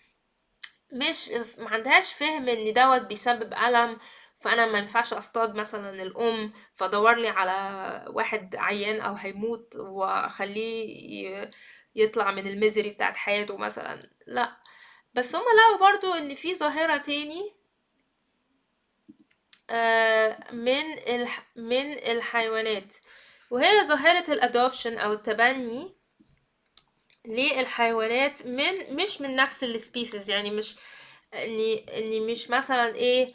مش ما عندهاش فهم ان دوت بيسبب ألم، فأنا ما ينفعش أصطاد مثلا الأم فدور لي على واحد عيان أو هيموت وأخليه يطلع من ال misery بتاعت حياته مثلا، لا. بس هما لقوا برضو ان في ظاهرة تاني، من الحيوانات، وهي ظاهرة ال adoption أو التبني للحيوانات مش من نفس ال species. يعني مش اني مش مثلا ايه،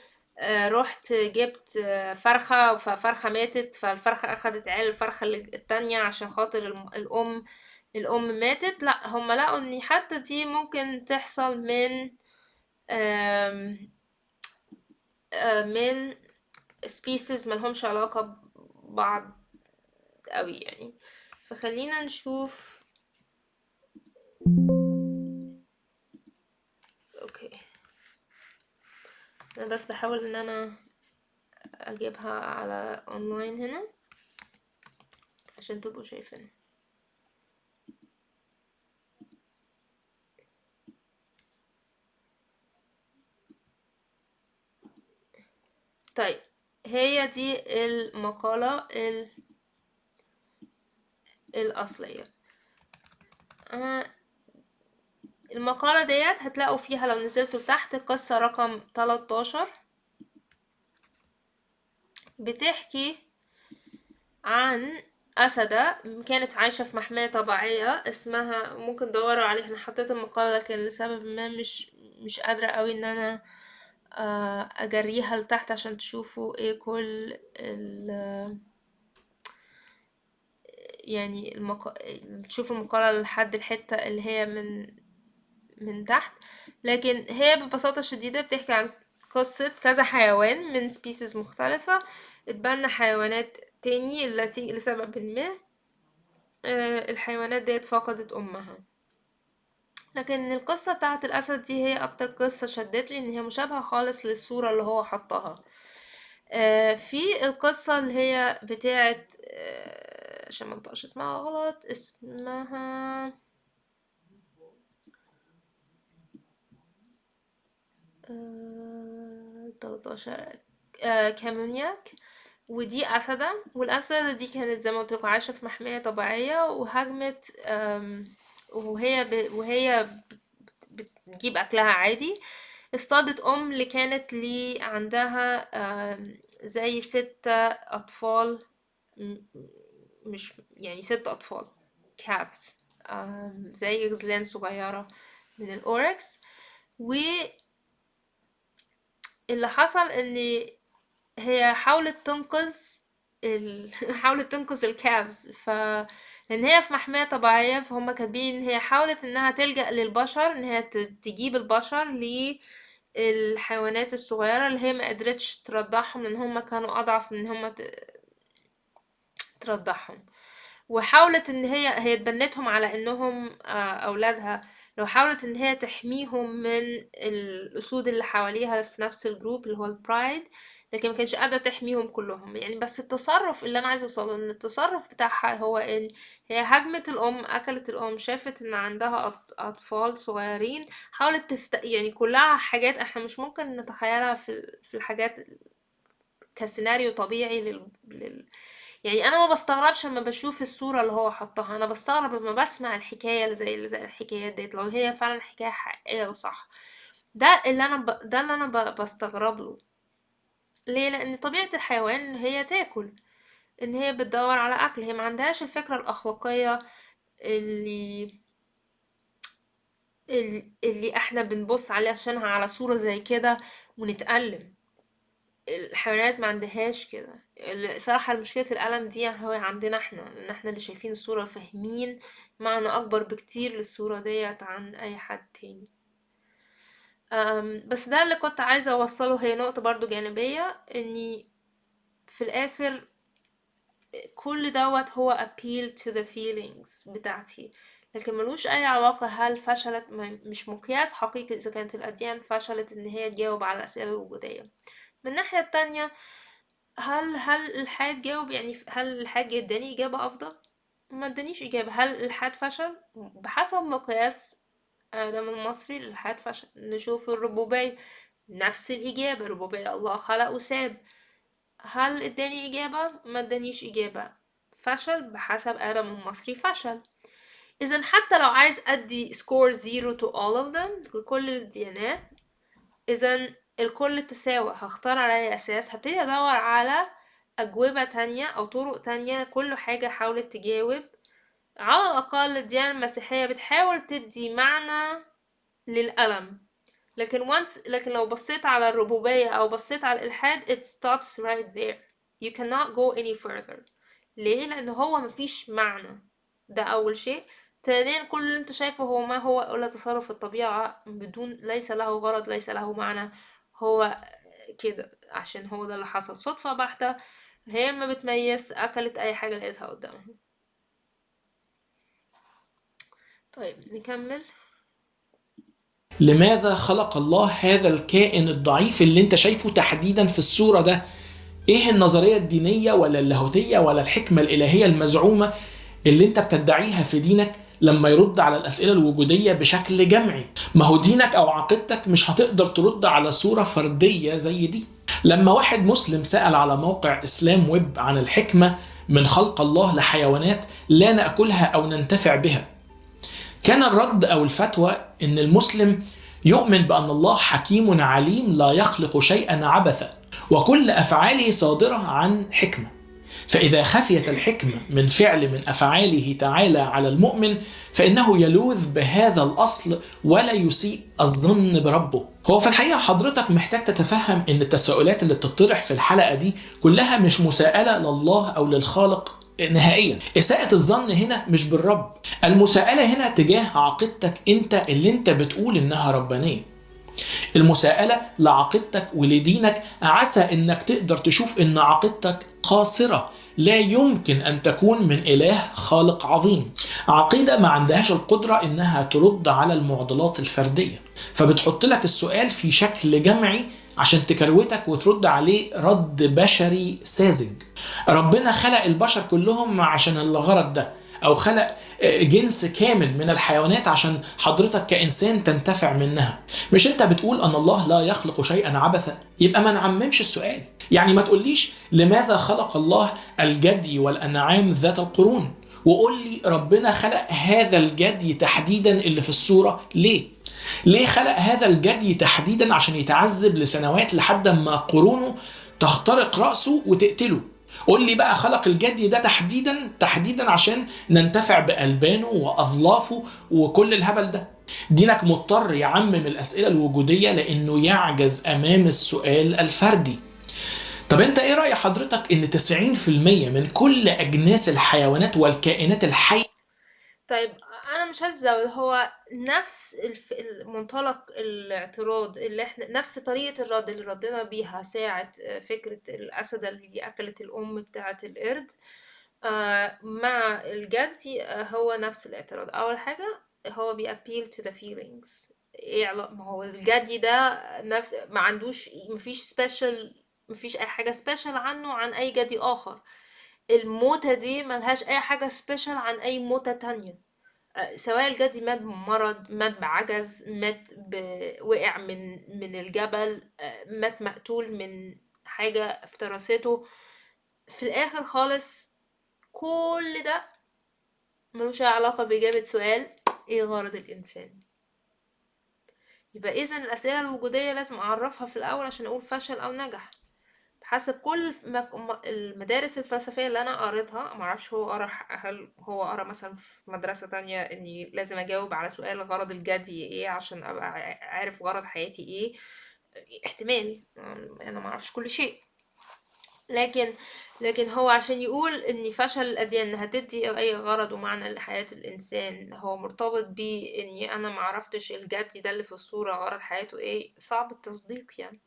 رحت جبت، فرخة ففرخة ماتت، فالفرخة اخدت عيال الفرخة التانية عشان خاطر الام ماتت. لا، هم لقوا ان حتى دي ممكن تحصل من species ملهمش علاقة ببعض قوي يعني. فخلينا نشوف. okay، انا بس بحاول ان انا اجيبها على اونلاين هنا عشان تبقوا شايفين. طيب هي دي المقالة الأصلية. أنا المقالة ديت هتلاقوا فيها لو نزلتوا تحت قصة رقم 13 بتحكي عن أسدة كانت عايشة في محمية طبيعية اسمها، ممكن تدوروا عليها، أنا حطيت المقالة لكن لسبب ما مش قادرة قوي إن أنا، أجريها لتحت عشان تشوفوا إيه كل ال، يعني تشوفوا المقالة لحد الحتة اللي هي من تحت. لكن هي ببساطة شديدة بتحكي عن قصة كذا حيوان من species مختلفة اتبنى حيوانات تاني التي لسبب ما، الحيوانات ديت فقدت أمها. لكن القصة بتاعت الأسد دي هي أكتر قصة شدت لي، إن هي مشابهة خالص للصورة اللي هو حطها. في القصة اللي هي بتاعت، عشان ما انطقش اسمها غلط، اسمها 13، كامونياك، ودي أسدة. والأسدة دي كانت زي ما قلت لكم عايشة في محمية طبيعية، وهاجمت، وهي بتجيب أكلها عادي، اصطادت أم اللي كانت لي عندها، زي 6 أطفال، مش يعني 6 أطفال calves، زي غزلان صغيرة من الأوركس. واللي حصل إن هي حاولت تنقذ حاولت تنقذ ال calves، لأن هي في محمية طبيعية، فهم كاتبين إن هي حاولت إنها تلجأ للبشر، إن هي تجيب البشر للحيوانات الصغيرة اللي هي ما قدرتش ترضعهم، لأن هم كانوا أضعف من إن هم ترضعهم. وحاولت إن هي تبنتهم على إنهم، أولادها، لو حاولت إن هي تحميهم من الأسود اللي حواليها في نفس ال group اللي هو ال pride، لكن ما كانش قادرة تحميهم كلهم يعني. بس التصرف اللي أنا عايزة أوصله إن التصرف بتاعها هو إن هي هاجمت الأم، أكلت الأم، شافت إن عندها أطفال صغيرين، حاولت يعني كلها حاجات إحنا مش ممكن نتخيلها في الحاجات كسيناريو طبيعي يعني أنا ما بستغربش لما بشوف الصورة اللي هو حطها، أنا بستغرب لما بسمع الحكاية اللي زي الحكايات ديت، لو هي فعلا حكاية حقيقية وصح. ده اللي أنا بستغرب له. ليه؟ لأن طبيعة الحيوان إن هي تاكل، إن هي بتدور على أكل، هي ما عندهاش الفكرة الأخلاقية اللي احنا بنبص عليها عشانها على صورة زي كده ونتألم. الحيوانات ما عندهاش كده. صراحة مشكلة الألم دي هو عندنا احنا، إن احنا اللي شايفين الصورة فاهمين معنى أكبر بكتير للصورة ديت عن أي حد تاني. بس ده اللي كنت عايزة أوصله، هي نقطة برضو جانبية، إني في الآخر كل دوت هو appeal to the feelings بتاعتي، لكن ملوش أي علاقة هل فشلت، مش مقياس حقيقي إذا كانت الأديان فشلت إن هي تجاوب على الأسئلة الوجودية. من الناحية التانية، هل الإلحاد جاوب؟ هل الإلحاد اداني إجابة أفضل؟ ما ادانيش إجابة. هل الإلحاد فشل؟ بحسب مقياس آدم المصري الإلحاد فشل. نشوف الربوبية، نفس الإجابة، ربوبية الله خلق وساب. هل اداني إجابة؟ ما ادانيش إجابة. فشل بحسب آدم المصري فشل. إذن حتى لو عايز أدي score 0 to all of them لكل الديانات، إذن الكل تساوى. هختار على أي أساس؟ هبتدي أدور على أجوبة تانية أو طرق تانية، كل حاجة حاولت تجاوب. على الأقل الديانة المسيحية بتحاول تدي معنى للألم، لكن لو بصيت على الربوبية أو بصيت على الإلحاد it stops right there, you cannot go any further. ليه؟ لأن هو مفيش معنى. ده أول شيء. ثانيا، كل اللي انت شايفه هو ما هو إلا تصرف الطبيعة بدون، ليس له غرض، ليس له معنى، هو كده عشان هو ده اللي حصل، صدفة بحتة، هي ما بتميز، أكلت أي حاجة لقيتها قدامها. طيب نكمل. لماذا خلق الله هذا الكائن الضعيف اللي انت شايفه تحديدا في الصورة ده؟ ايه النظرية الدينية ولا اللاهوتية ولا الحكمة الإلهية المزعومة اللي انت بتدعيها في دينك لما يرد على الأسئلة الوجودية بشكل جمعي؟ ما هو دينك أو عقيدتك مش هتقدر ترد على صورة فردية زي دي. لما واحد مسلم سأل على موقع إسلام ويب عن الحكمة من خلق الله لحيوانات لا نأكلها أو ننتفع بها، كان الرد أو الفتوى إن المسلم يؤمن بأن الله حكيم عليم لا يخلق شيئا عبثا، وكل أفعاله صادرة عن حكمة، فإذا خفيت الحكمة من فعل من أفعاله تعالى على المؤمن فإنه يلوذ بهذا الأصل ولا يسيء الظن بربه. هو في الحقيقة حضرتك محتاج تتفهم إن التساؤلات اللي بتطرح في الحلقة دي كلها مش مساءلة لله أو للخالق نهائيا. إساءة الظن هنا مش بالرب، المساءلة هنا تجاه عقيدتك أنت اللي أنت بتقول إنها ربانية. المساءلة لعقيدتك ولدينك، عسى إنك تقدر تشوف إن عقيدتك قاصرة لا يمكن أن تكون من إله خالق عظيم. عقيدة ما عندهاش القدرة إنها ترد على المعضلات الفردية، فبتحط لك السؤال في شكل جمعي عشان تكروتك وترد عليه رد بشري ساذج. ربنا خلق البشر كلهم عشان الغرض ده، أو خلق جنس كامل من الحيوانات عشان حضرتك كإنسان تنتفع منها. مش أنت بتقول أن الله لا يخلق شيئا عبثا؟ يبقى ما نعممش السؤال. يعني ما تقوليش لماذا خلق الله الجدي والأنعام ذات القرون، وقول لي ربنا خلق هذا الجدي تحديدا اللي في الصورة ليه؟ ليه خلق هذا الجدي تحديدا عشان يتعذب لسنوات لحد ما قرونه تخترق رأسه وتقتله؟ قول لي بقى خلق الجدي ده تحديدا عشان ننتفع بألبانه وأظلافه وكل الهبل ده. دينك مضطر يعمم الأسئلة الوجودية لأنه يعجز أمام السؤال الفردي. طب انت ايه رأي حضرتك ان 90% من كل أجناس الحيوانات والكائنات الحية؟ طيب انا مش هزود، هو نفس المنطلق الاعتراض اللي احنا، نفس طريقة الرد اللي ردينا بيها ساعة فكرة الأسد اللي أكلت الأم بتاعة القرد مع الجدي، هو نفس الاعتراض. أول حاجة هو بي appeal to the feelings. ايه علاقة؟ ما هو الجدي ده نفس، ما عندوش، مفيش special، مفيش أي حاجة special عنه عن أي جدي آخر. الموتة دي ملهاش أي حاجة special عن أي موتة تانية، سواء الجدي مات بمرض، مات بعجز، مات وقع من الجبل، مات مقتول من حاجة افترسته. في الآخر خالص كل ده ملوش أي علاقة بإجابة سؤال إيه غرض الإنسان. يبقى إذن الأسئلة الوجودية لازم أعرفها في الأول عشان أقول فشل أو نجح، حسب كل المدارس الفلسفية اللي أنا قريتها. معرفش هو قرا هل هو قرا مثلا في مدرسة تانية إني لازم أجاوب على سؤال غرض الجدي إيه عشان أبقى عارف غرض حياتي إيه. احتمال، أنا معرفش كل شيء، لكن هو عشان يقول إن فشل الأديان إنها تدي أي غرض ومعنى لحياة الإنسان هو مرتبط بيه إني أنا معرفتش الجدي ده اللي في الصورة غرض حياته إيه، صعب التصديق يعني.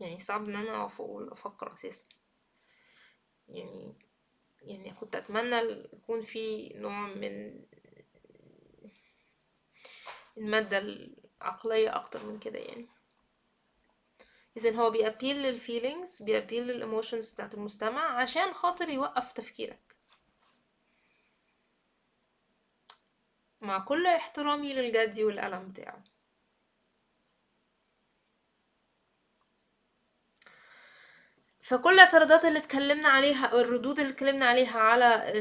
يعني صعب إن أنا أقف وأقول أفكر أساسا. يعني كنت أتمنى يكون في نوع من المادة العقلية أكتر من كده يعني. إذن هو بي appeal لل feelings، بي appeal لل emotions بتاعت المستمع عشان خاطر يوقف تفكيرك. مع كل احترامي للجدي والألم بتاعه. فكل الاعتراضات اللي اتكلمنا عليها أو الردود اللي اتكلمنا عليها على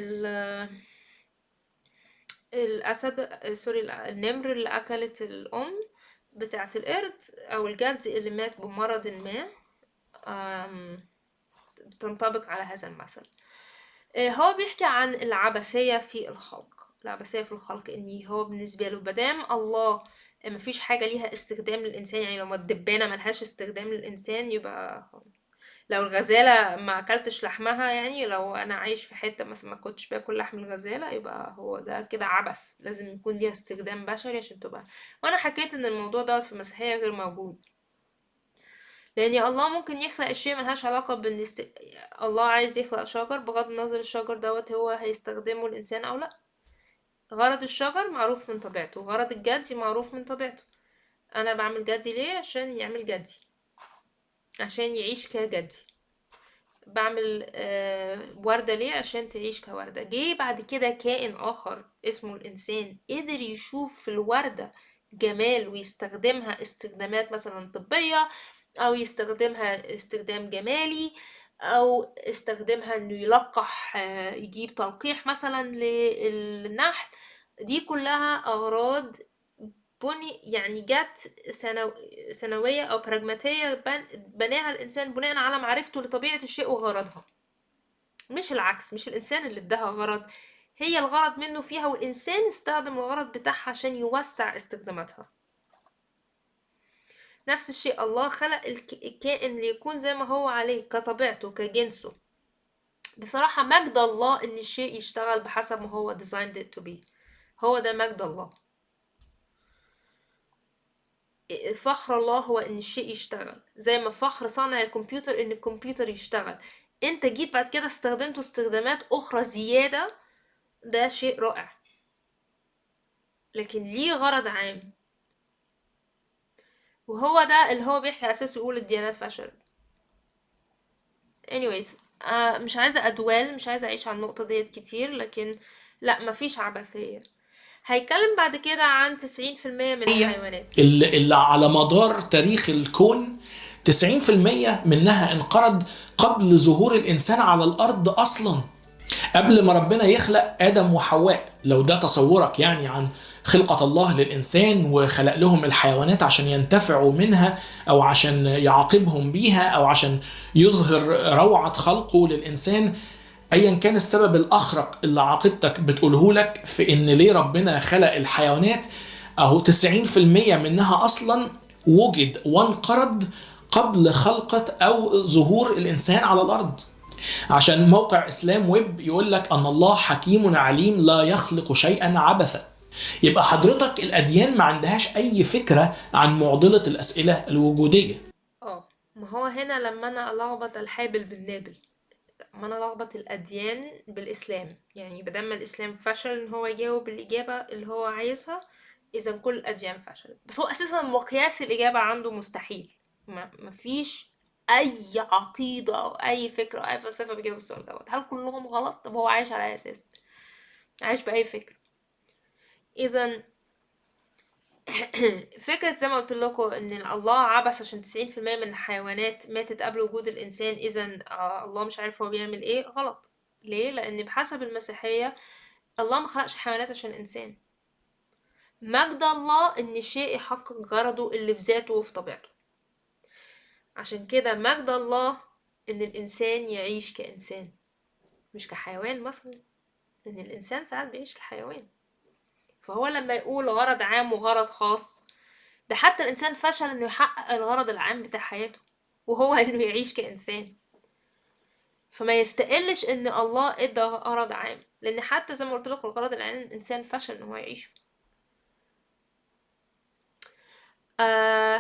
الأسد، سوري، النمر اللي أكلت الأم بتاعة القرد أو الجدي اللي مات بمرض ما، بتنطبق على هذا المثل. هو بيحكي عن العبثية في الخلق. العبثية في الخلق إن هو بالنسبة له مادام الله مفيش حاجة ليها استخدام للإنسان، يعني لو الدبانة ملهاش استخدام للإنسان يبقى لو الغزالة ما أكلتش لحمها، يعني لو أنا عايش في حتة مثلا ما كنتش باكل لحم الغزالة يبقى هو ده كده عبث، لازم يكون ليها استخدام بشري عشان تبقى. وأنا حكيت إن الموضوع ده في المسيحية غير موجود، لأن الله ممكن يخلق الشيء ملهاش علاقة الله عايز يخلق شجر، بغض النظر الشجر دوت هو هيستخدمه الإنسان أو لأ. غرض الشجر معروف من طبيعته، غرض الجدي معروف من طبيعته. أنا بعمل جدي ليه؟ عشان يعمل جدي، عشان يعيش كجدي. بعمل وردة ليه؟ عشان تعيش كوردة. جه بعد كده كائن آخر اسمه الإنسان قدر يشوف في الوردة جمال ويستخدمها استخدامات مثلا طبية، أو يستخدمها استخدام جمالي، أو استخدمها إنه يلقح، يجيب تلقيح مثلا للنحل. دي كلها أغراض بني، يعني جت سنوية أو براجماتية بناها الإنسان بناء على معرفته لطبيعة الشيء وغرضها، مش العكس. مش الإنسان اللي اداها غرض، هي الغرض منه فيها، والإنسان استخدم الغرض بتاعها عشان يوسع استخداماتها. نفس الشيء الله خلق الكائن ليكون زي ما هو عليه كطبيعته كجنسه. بصراحة مجد الله إن الشيء يشتغل بحسب ما هو designed it to be، هو ده مجد الله. فخر الله هو إن الشيء يشتغل، زي ما فخر صانع الكمبيوتر إن الكمبيوتر يشتغل. انت جيت بعد كده استخدمته استخدامات اخرى زيادة، ده شيء رائع، لكن ليه غرض عام، وهو ده اللي هو بيحكي على اساسه يقول الديانات فشلت. anyways، مش عايزة أدوال، مش عايزة أعيش على النقطة ديت كتير، لكن لا، مفيش عبثية. هيتكلم بعد كده عن 90% من الحيوانات اللي على مدار تاريخ الكون 90% منها انقرض قبل ظهور الإنسان على الأرض أصلا، قبل ما ربنا يخلق آدم وحواء. لو ده تصورك يعني عن خلقة الله للإنسان وخلق لهم الحيوانات عشان ينتفعوا منها أو عشان يعاقبهم بيها أو عشان يظهر روعة خلقه للإنسان، أيا كان السبب الأخرق اللي عقيدتك بتقوله لك في إن ليه ربنا خلق الحيوانات، أهو 90% منها أصلا وجد وانقرض قبل خلقة أو ظهور الإنسان على الأرض. عشان موقع إسلام ويب يقول لك أن الله حكيم عليم لا يخلق شيئا عبثا. يبقى حضرتك الأديان ما عندهاش أي فكرة عن معضلة الأسئلة الوجودية. ما هو هنا لما أنا ألخبط الحابل بالنابل، ما أنا ألخبط الأديان بالإسلام، يعني بدل ما الإسلام فشل إن هو يجاوب الإجابة اللي هو عايزها، إذا كل الأديان فشلت. بس هو أساسا مقياس الإجابة عنده مستحيل، ما فيش أي عقيدة أو أي فكرة أو أي فلسفة بيجاوب السؤال دوت. هل كلهم غلط؟ طب هو عايش على أي أساس؟ عايش بأي فكرة؟ إذا فكرة زي ما قلت لكم إن الله عبث عشان 90% من الحيوانات ماتت قبل وجود الإنسان، إذا الله مش عارف هو بيعمل إيه، غلط. ليه؟ لأن بحسب المسيحية الله ما خلقش حيوانات عشان إنسان. مجد الله إن شيء يحقق غرضه اللي في ذاته وفي طبيعته. عشان كده مجد الله إن الإنسان يعيش كإنسان مش كحيوان مثلا، لأن الإنسان ساعات بيعيش كحيوان. فهو لما يقول غرض عام وغرض خاص، ده حتى الإنسان فشل إنه يحقق الغرض العام بتاع حياته، وهو إنه يعيش كإنسان. فما يستقلش إن الله إدى غرض عام، لأن حتى زي ما قلت لكم الغرض العام الإنسان فشل إن هو يعيشه.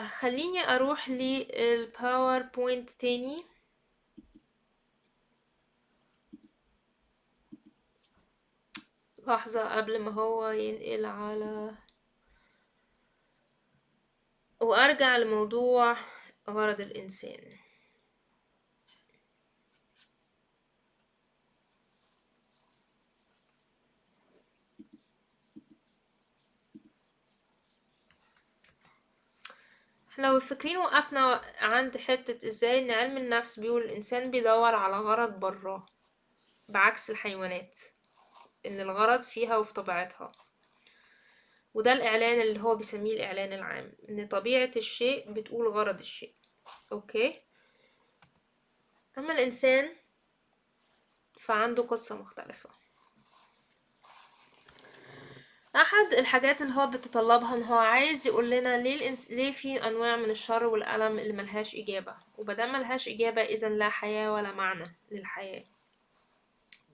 خليني أروح لل PowerPoint تاني. لحظة قبل ما هو ينقل على، وأرجع لموضوع غرض الإنسان. لو فاكرين وقفنا عند حتة ازاي ان علم النفس بيقول الانسان بيدور على غرض براه بعكس الحيوانات، ان الغرض فيها وفي طبيعتها، وده الاعلان اللي هو بيسميه الاعلان العام، ان طبيعة الشيء بتقول غرض الشيء. okay، اما الانسان فعنده قصة مختلفة. احد الحاجات اللي هو بتطلبها ان هو عايز يقول لنا ليه في انواع من الشر والالم اللي ملهاش اجابة، وبدل ملهاش اجابة اذا لا حياة ولا معنى للحياة.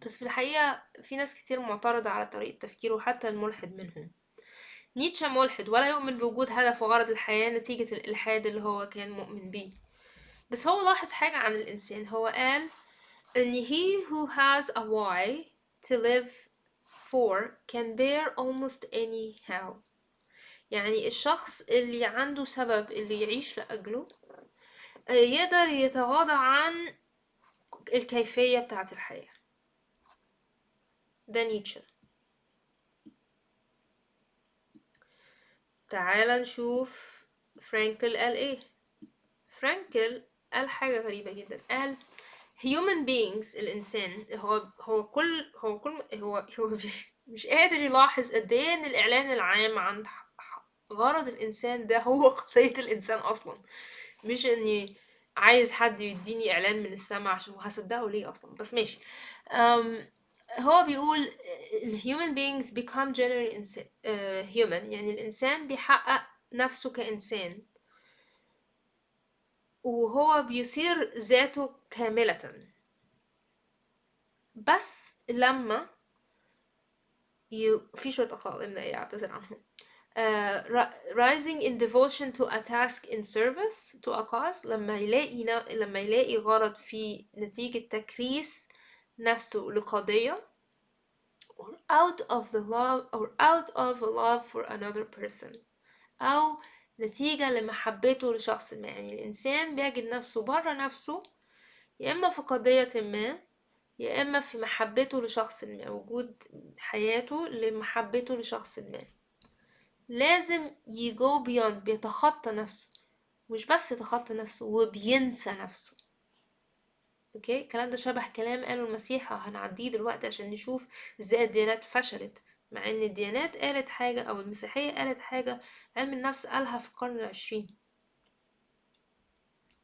بس في الحقيقة في ناس كتير معترضة على طريقة تفكيره، حتى الملحد منهم. نيتشه ملحد ولا يؤمن بوجود هدف وغرض الحياة نتيجة الإلحاد اللي هو كان مؤمن بيه. بس هو لاحظ حاجة عن الإنسان، هو قال إن he who has a why to live for can bear almost any how. يعني الشخص اللي عنده سبب اللي يعيش لأجله يقدر يتغاضى عن الكيفية بتاعة الحياة. ده نيتشه. تعال نشوف فرانكل قال ايه. فرانكل قال حاجة غريبة جدا، قال human beings، الإنسان هو هو كل هو كل هو هو مش قادر يلاحظ قد ايه ان الإعلان العام عن غرض الإنسان ده هو قضية الإنسان أصلا، مش اني عايز حد يديني إعلان من السما عشان هصدقه ليه أصلا، بس ماشي. هو بيقول ال human beings become generally human، يعني الإنسان بيحقق نفسه كإنسان وهو بيصير ذاته كاملة، بس لما في شوية أخطاء إملائية أعتذر عنهم. Rising in devotion to a task in service to a cause، لما يلاقي غرض في نتيجة تكريس نفسه لقضية، or out of the love or out of a love for another person، أو نتيجة لمحبته لشخص ما. يعني الإنسان بيجد نفسه برا نفسه، يا إما في قضية ما، يا إما في محبته لشخص ما، وجود حياته لمحبته لشخص ما. لازم يجو beyond، بيتخطى نفسه، مش بس يتخطى نفسه وبينسى نفسه. okay، الكلام ده شبه كلام قاله المسيح، هنعديه دلوقتي عشان نشوف ازاي الديانات فشلت، مع ان الديانات قالت حاجة او المسيحية قالت حاجة علم النفس قالها في القرن العشرين.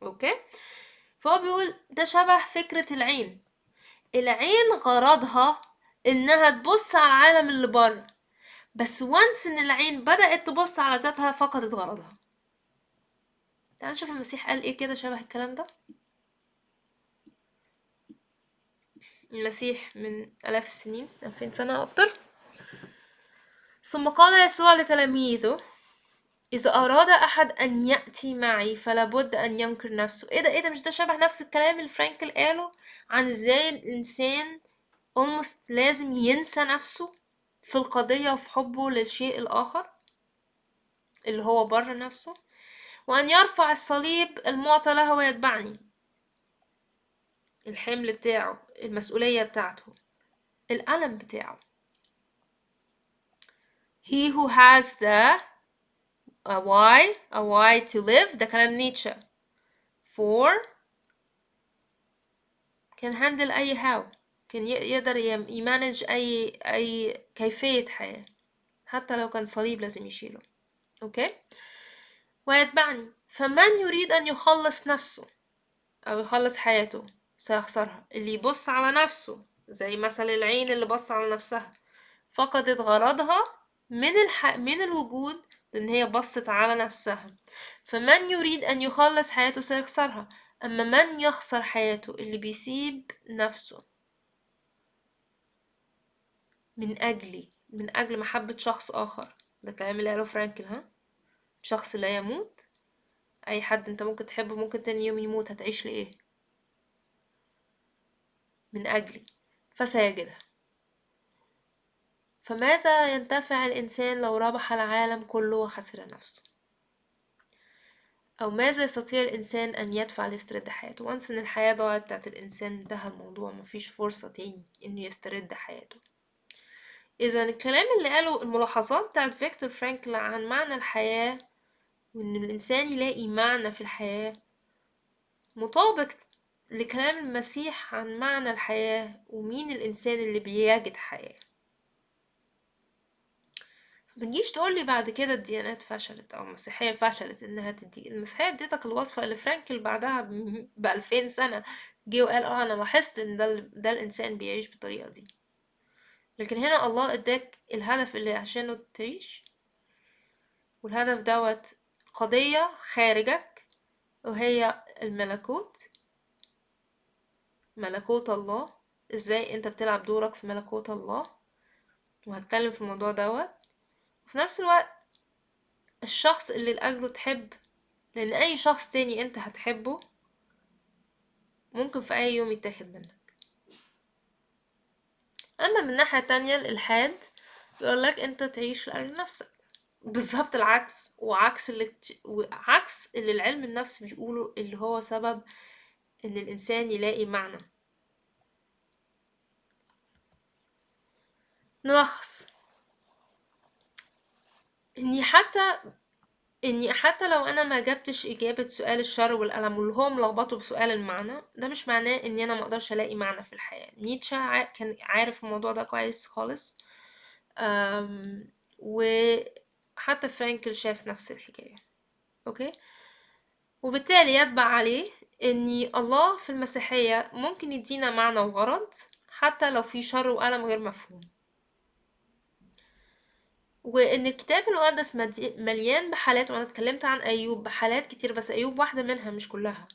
okay، فهو بيقول ده شبه فكرة العين. العين غرضها انها تبص على العالم اللي بره، بس once ان العين بدأت تبص على ذاتها فقدت غرضها. تعال نشوف المسيح قال ايه كده شبه الكلام ده. المسيح من آلاف السنين، 2000 سنة أكتر. ثم قال يسوع لتلاميذه: إذا أراد أحد أن يأتي معي فلا بد أن ينكر نفسه. إيه ده؟ إيه ده؟ مش ده شبه نفس الكلام اللي فرانكل قاله عن إزاي الإنسان almost لازم ينسى نفسه في القضية وفي حبه للشيء الآخر اللي هو بره نفسه، وأن يرفع الصليب المعطى له ويتبعني. الحمل بتاعه، المسؤولية بتاعته، الألم بتاعه. He who has the a why, a why to live، ده كلام نيتشه. For can handle أي how، كان يقدر يمانج أي كيفية حياة، حتى لو كان صليب لازم يشيله. okay، ويتبعني. فمن يريد أن يخلص نفسه أو يخلص حياته سيخسرها. اللي يبص على نفسه زي مثل العين اللي بص على نفسها، فقدت غرضها من الوجود لأن هي بصت على نفسها. فمن يريد أن يخلص حياته سيخسرها، أما من يخسر حياته، اللي بيسيب نفسه من أجلي، من أجل محبة شخص آخر، ده كلام اللي قاله فرانكل. ها، شخص لا يموت، أي حد أنت ممكن تحبه ممكن تاني يوم يموت، هتعيش لإيه؟ من أجلي، فسيجدها. فماذا ينتفع الإنسان لو ربح العالم كله وخسر نفسه؟ أو ماذا يستطيع الإنسان أن يدفع ليسترد حياته؟ وانس إن الحياة ضاعت بتاعت الإنسان، انتهى الموضوع، مفيش فرصة تاني إنه يسترد حياته. إذا الكلام اللي قاله، الملاحظات بتاعت فيكتور فرانكل عن معنى الحياة وإن الإنسان يلاقي معنى في الحياة، مطابق لكلام المسيح عن معنى الحياة ومين الإنسان اللي بيجد حياة. ما تجيش تقولي بعد كده الديانات فشلت أو المسيحية فشلت إنها تدي. المسيحية اديتك الوصفة اللي فرانكل بعدها ب2000 سنة جه وقال أنا لاحظت إن ده الإنسان بيعيش بالطريقة دي. لكن هنا الله اداك الهدف اللي عشانه تعيش، والهدف دوت قضية خارجك وهي الملكوت، ملكوت الله. ازاي انت بتلعب دورك في ملكوت الله، وهتكلم في الموضوع دوت. وفي نفس الوقت الشخص اللي لأجله تحب، لأن أي شخص تاني انت هتحبه ممكن في أي يوم يتاخد منك. أما من ناحية تانية الإلحاد بيقولك انت تعيش لأجل نفسك، بالظبط العكس، وعكس اللي العلم النفس بيقوله، اللي هو سبب ان الإنسان يلاقي معنى. نلخص اني حتى لو انا ما جبتش اجابة سؤال الشر والألم واللي هو ملخبطه بسؤال المعنى، ده مش معناه اني انا ما اقدرش الاقي معنى في الحياة. نيتشه كان عارف الموضوع ده كويس خالص، وحتى فرانكل شاف نفس الحكاية. okay، وبالتالي يتبع عليه اني الله في المسيحية ممكن يدينا معنى وغرض حتى لو في شر وألم غير مفهوم، وإن الكتاب المقدس مليان بحالات، وأنا اتكلمت عن أيوب بحالات كتير، بس أيوب واحدة منها مش كلها،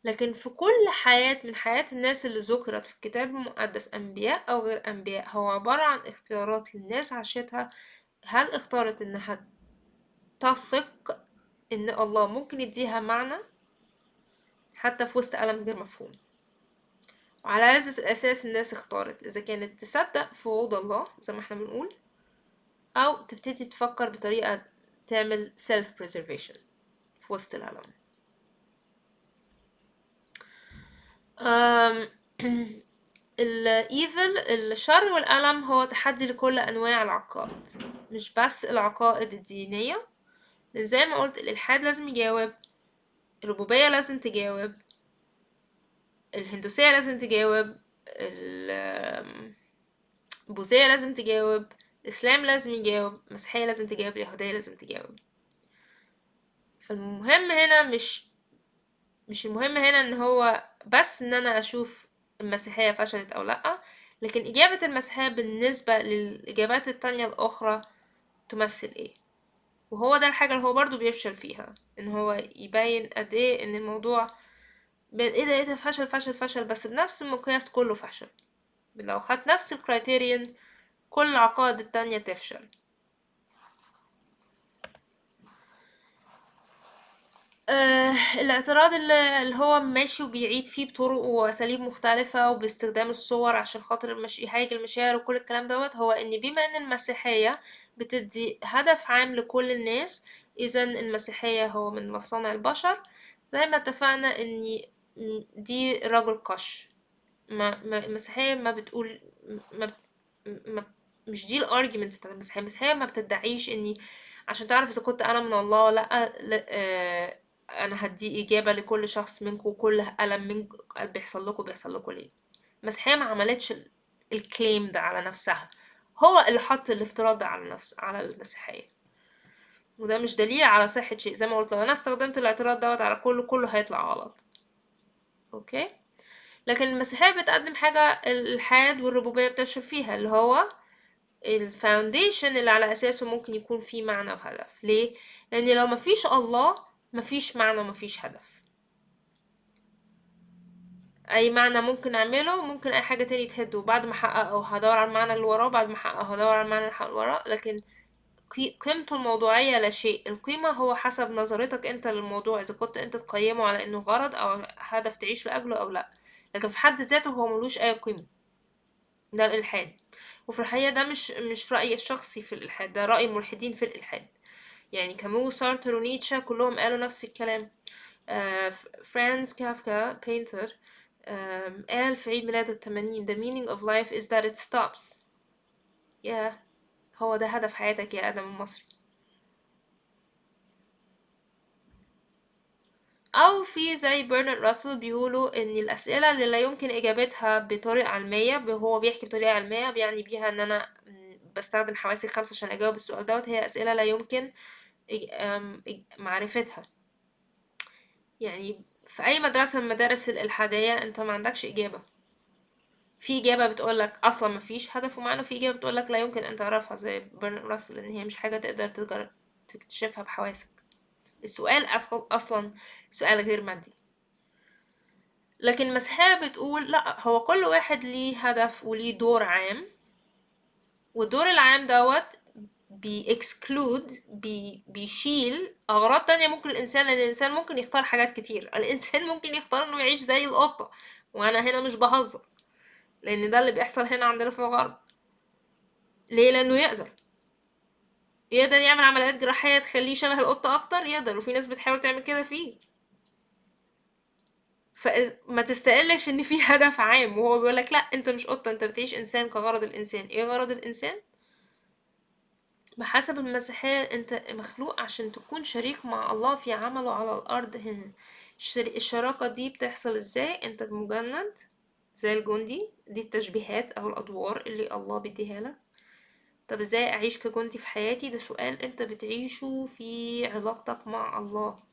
لكن في كل حياة من حياة الناس اللي ذكرت في الكتاب المقدس أنبياء أو غير أنبياء، هو عبارة عن اختيارات للناس عاشتها هل اختارت انها تثق ان الله ممكن يديها معنى حتى في وسط ألم غير مفهوم؟ وعلى هذا الأساس الناس اختارت إذا كانت تصدق في وعود الله زي ما احنا بنقول، أو تبتدي تفكر بطريقة تعمل self preservation في وسط الألم. ال evil، الشر والألم، هو تحدي لكل أنواع العقائد، مش بس العقائد الدينية. لأن زي ما قلت الإلحاد لازم يجاوب، الربوبية لازم تجاوب، الهندوسية لازم تجاوب، البوذية لازم تجاوب، الإسلام لازم يجاوب، المسيحية لازم تجاوب، اليهودية لازم تجاوب. فالمهم هنا مش المهم هنا ان هو بس ان انا اشوف المسيحية فشلت او لا، لكن اجابة المسيحية بالنسبة للاجابات التانية الاخرى تمثل ايه. وهو ده الحاجة اللي هو برضو بيفشل فيها، ان هو يبين قد ايه ان الموضوع بين ايه ده، ايه ده، فشل فشل فشل، بس بنفس المقياس كله فشل. لو خدت نفس ال criterion كل العقائد التانية تفشل. الاعتراض اللي هو ماشي وبيعيد فيه بطرق وأساليب مختلفة وباستخدام الصور عشان خاطر يهيج المشاعر وكل الكلام دوت، هو إن بما إن المسيحية بتدي هدف عام لكل الناس، إذن المسيحية هو من مصانع البشر. زي ما اتفقنا إن دي رجل قش، ما المسيحية ما بتقول، ما بت ما مش دي ال argument بتاعت المسيحية. المسيحية ما بتدعيش إني عشان تعرف إذا كنت أنا من الله ولا لأ، لا، أنا هدي إجابة لكل شخص منكم وكل ألم منكم بيحصل لكم بيحصل لكم ليه. المسيحية ما عملتش ال claim ده على نفسها، هو اللي حط الافتراض ده على نفسه، على المسيحية، وده مش دليل على صحة شيء. زي ما قلت لو أنا استخدمت الاعتراض دوت على كله، كله هيطلع غلط. okay، لكن المسيحية بتقدم حاجة الإلحاد والربوبية بتفشل فيها، اللي هو ال foundation اللي على أساسه ممكن يكون فيه معنى وهدف. ليه؟ لأن لو مفيش الله مفيش معنى ومفيش هدف. أي معنى ممكن أعمله ممكن أي حاجة تاني تهده، وبعد ما أحققه هدور على المعنى اللي وراه، بعد ما أحققه هدور على المعنى اللي وراه، لكن قيمته الموضوعية لا شيء. القيمة هو حسب نظرتك أنت للموضوع، إذا كنت أنت تقيمه على إنه غرض أو هدف تعيش لأجله أو لا، لكن في حد ذاته هو ملوش أي قيمة. ده الإلحاد. وفي الحقيقة ده مش رأيي الشخصي في الإلحاد، ده رأي الملحدين في الإلحاد. كامو وسارتر ونيتشه كلهم قالوا نفس الكلام. فرانز كافكا painter، قال في عيد ميلاده 80 The meaning of life is that it stops. هو ده هدف حياتك يا آدم المصري. أو في زي برنارد راسل بيقولوا إن الأسئلة اللي لا يمكن إجابتها بطريقة علمية، هو بيحكي بطريقة علمية بيعني بيها إن أنا بستخدم حواسي الخمسة عشان أجاوب السؤال دوت، هي أسئلة لا يمكن معرفتها. في أي مدرسة من المدارس الإلحادية أنت ما عندكش إجابة. في إجابة بتقولك أصلا ما فيش هدف ومعنى، وفي إجابة بتقولك لا يمكن أن تعرفها زي برنارد راسل، إن هي مش حاجة تقدر تكتشفها بحواسك. السؤال أصلا سؤال غير مادي. لكن المسيحية بتقول لا، هو كل واحد ليه هدف وليه دور عام، والدور العام دوت بيشيل أغراض تانية ممكن الإنسان، لأن الإنسان ممكن يختار حاجات كتير. الإنسان ممكن يختار إنه يعيش زي القطة، وأنا هنا مش بهزر، لأن ده اللي بيحصل هنا عندنا في الغرب. ليه؟ لأنه يقدر يعمل عمليات جراحية تخليه شبه القطة أكتر، يقدر، وفي ناس بتحاول تعمل كده فيه. فما تستقلش إن في هدف عام، وهو بيقولك لا أنت مش قطة، أنت بتعيش إنسان كغرض الإنسان. إيه غرض الإنسان؟ بحسب المسيحية أنت مخلوق عشان تكون شريك مع الله في عمله على الأرض هنا. الشراكة دي بتحصل إزاي؟ أنت مجند زي الجندي، دي التشبيهات أو الأدوار اللي الله بيديها لك. طب إزاي أعيش كجندي في حياتي؟ ده سؤال أنت بتعيشه في علاقتك مع الله.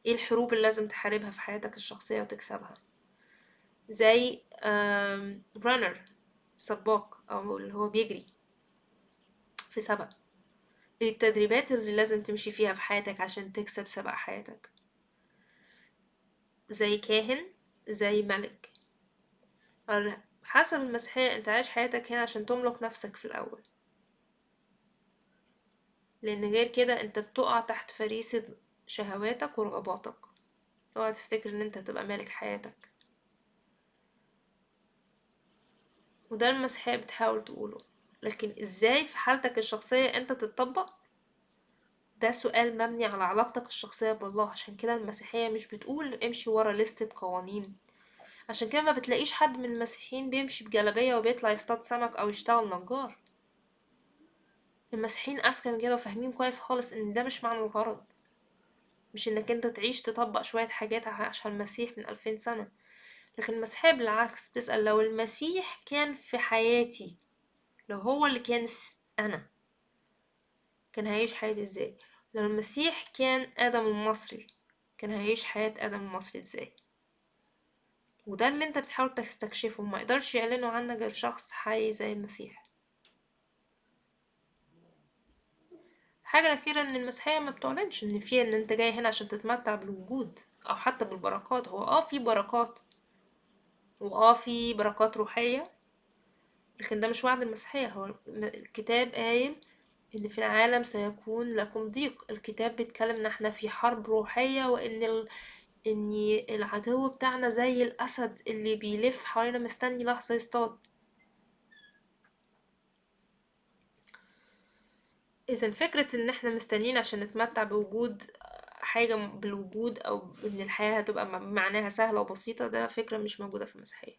إيه الحروب اللي لازم تحاربها في حياتك الشخصية وتكسبها؟ زي رانر، سباق أو اللي هو بيجري في سبق. إيه التدريبات اللي لازم تمشي فيها في حياتك عشان تكسب سباق حياتك؟ زي كاهن، زي ملك. على حسب المسيحية انت عايش حياتك هنا عشان تملك نفسك في الأول. لان غير كده انت بتقع تحت فريسة شهواتك ورغباتك. اوعى تفتكر ان انت هتبقى مالك حياتك، وده المسيحية بتحاول تقوله. لكن ازاي في حالتك الشخصية انت تتطبق، ده سؤال مبني على علاقتك الشخصية بالله. عشان كده المسيحية مش بتقول امشي ورا لستة قوانين. عشان كده ما بتلاقيش حد من المسيحيين بيمشي بجلابية وبيطلع يصطاد سمك او يشتغل نجار. المسيحيين اذكى من كده وفاهمين كويس خالص ان ده مش معنى الغرض، مش انك انت تعيش تطبق شوية حاجات عشان المسيح من 2000 سنة. لكن المسيحية بالعكس بتسأل لو المسيح كان في حياتي، لو هو اللي كان انا، كان هيعيش حياتي ازاي؟ لو المسيح كان آدم المصري، كان هيعيش حياة آدم المصري ازاي؟ وده اللي انت بتحاول تستكشفه، ما يقدرش يعلنه عنك غير شخص حي زي المسيح. الحاجة الأخيرة إن المسيحية ما بتعلنش إن فيها إن أنت جاي هنا عشان تتمتع بالوجود أو حتى بالبركات. هو في بركات، في بركات روحية، لكن ده مش وعد المسيحية. هو الكتاب قايل إن في العالم سيكون لكم ضيق. الكتاب بيتكلم إن إحنا في حرب روحية، وإن إن العدو بتاعنا زي الأسد اللي بيلف حوالينا مستني لحظة يصطاد. إذن فكرة إن إحنا مستنيين عشان نتمتع بوجود حاجة بالوجود، أو إن الحياة هتبقى معناها سهلة وبسيطة، ده فكرة مش موجودة في المسيحية.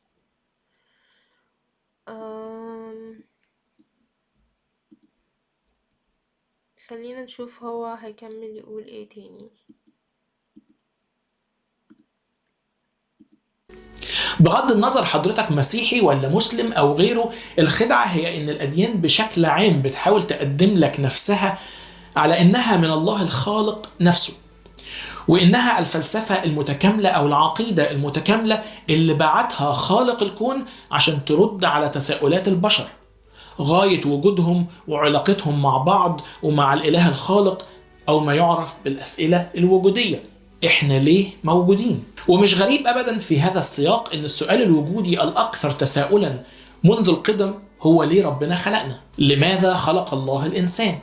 خلينا نشوف هو هيكمل يقول إيه تاني. بغض النظر حضرتك مسيحي ولا مسلم أو غيره، الخدعة هي إن الأديان بشكل عام بتحاول تقدم لك نفسها على إنها من الله الخالق نفسه، وإنها الفلسفة المتكاملة أو العقيدة المتكاملة اللي بعتها خالق الكون عشان ترد على تساؤلات البشر، غاية وجودهم وعلاقتهم مع بعض ومع الإله الخالق، أو ما يعرف بالأسئلة الوجودية، إحنا ليه موجودين؟ ومش غريب أبدا في هذا السياق إن السؤال الوجودي الأكثر تساؤلا منذ القدم هو ليه ربنا خلقنا؟ لماذا خلق الله الإنسان؟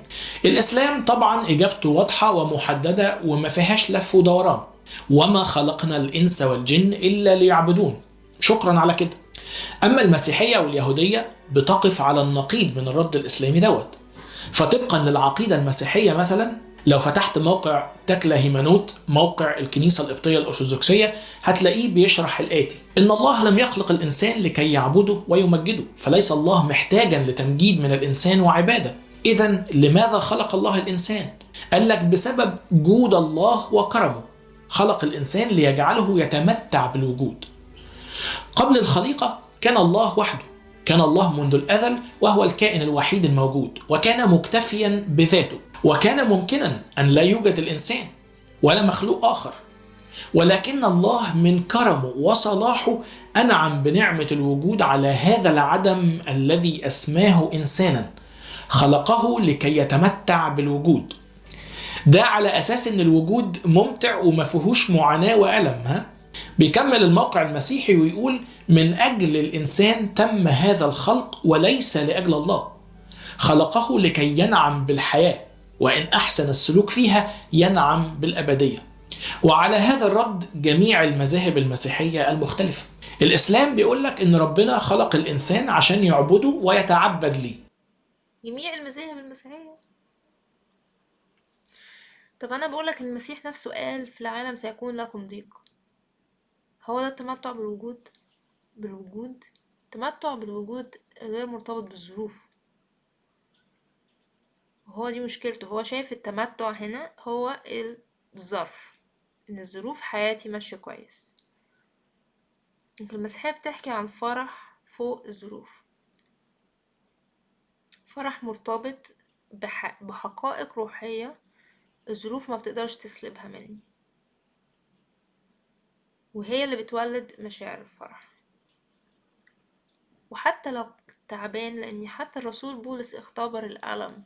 الإسلام طبعا إجابته واضحة ومحددة وما فيهاش لف ودوران، وما خلقنا الإنس والجن إلا ليعبدون، شكرا على كده. أما المسيحية واليهودية بتقف على النقيض من الرد الإسلامي دوت. فطبقا للعقيدة المسيحية مثلا، لو فتحت موقع تكلا هيمانوت، موقع الكنيسة القبطية الأرثوذكسية، هتلاقيه بيشرح الآتي: إن الله لم يخلق الإنسان لكي يعبده ويمجده، فليس الله محتاجا لتمجيد من الإنسان وعبادة. إذن لماذا خلق الله الإنسان؟ قال لك بسبب جود الله وكرمه خلق الإنسان ليجعله يتمتع بالوجود. قبل الخليقة كان الله وحده، كان الله منذ الأزل وهو الكائن الوحيد الموجود، وكان مكتفيا بذاته، وكان ممكنا أن لا يوجد الإنسان ولا مخلوق آخر، ولكن الله من كرمه وصلاحه أنعم بنعمة الوجود على هذا العدم الذي أسماه إنسانا، خلقه لكي يتمتع بالوجود. ده على أساس أن الوجود ممتع وما فيهوش معاناة وألم. ها؟ بيكمل الموقع المسيحي ويقول: من أجل الإنسان تم هذا الخلق وليس لأجل الله، خلقه لكي ينعم بالحياة، وإن أحسن السلوك فيها ينعم بالأبدية. وعلى هذا الرد جميع المذاهب المسيحية المختلفة. الإسلام بيقولك إن ربنا خلق الإنسان عشان يعبده ويتعبد ليه. جميع المذاهب المسيحية. طب أنا بقولك المسيح نفسه قال في العالم سيكون لكم ضيق. هو ده التمتع بالوجود؟ بالوجود، التمتع بالوجود غير مرتبط بالظروف، وهو دي مشكلته. هو شايف التمتع هنا هو الظرف، ان الظروف حياتي ماشية كويس. لكن المسيحية بتحكي عن فرح فوق الظروف، فرح مرتبط بحقائق روحية الظروف ما بتقدرش تسلبها مني، وهي اللي بتولد مشاعر الفرح. وحتى لو تعبان، لأن حتى الرسول بولس اختبر الألم،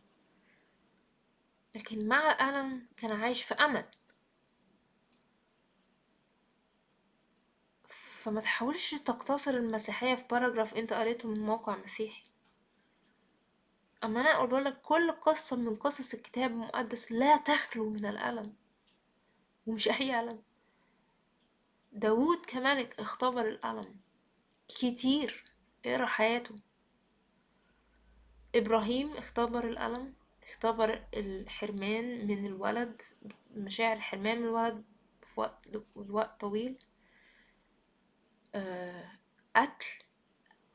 لكن مع الألم كان عايش في أمل. فما تحاولش تقتصر المسيحية في paragraph انت قريته من موقع مسيحي. أما أنا أقول لك كل قصة من قصص الكتاب المقدس لا تخلو من الألم، ومش أي ألم. داوود كملك اختبر الألم كتير، اقرأ حياته. إبراهيم اختبر الألم، اختبر الحرمان من الولد، مشاعر الحرمان من الولد في وقت طويل. قتل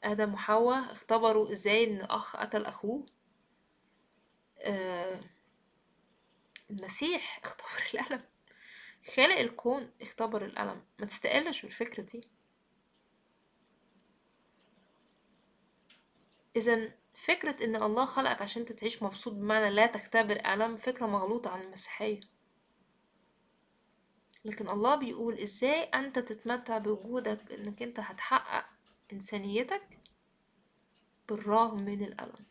آدم وحواء، اختبروا ازاي ان اخ قتل اخوه. المسيح اختبر الألم، خالق الكون اختبر الألم. ما تستقلش بالفكرة دي. إذن فكرة إن الله خلقك عشان أنت تعيش مبسوط بمعنى لا تختبر ألم، فكرة مغلوطة عن المسيحية. لكن الله بيقول إزاي أنت تتمتع بوجودك، بإنك أنت هتحقق إنسانيتك بالرغم من الألم.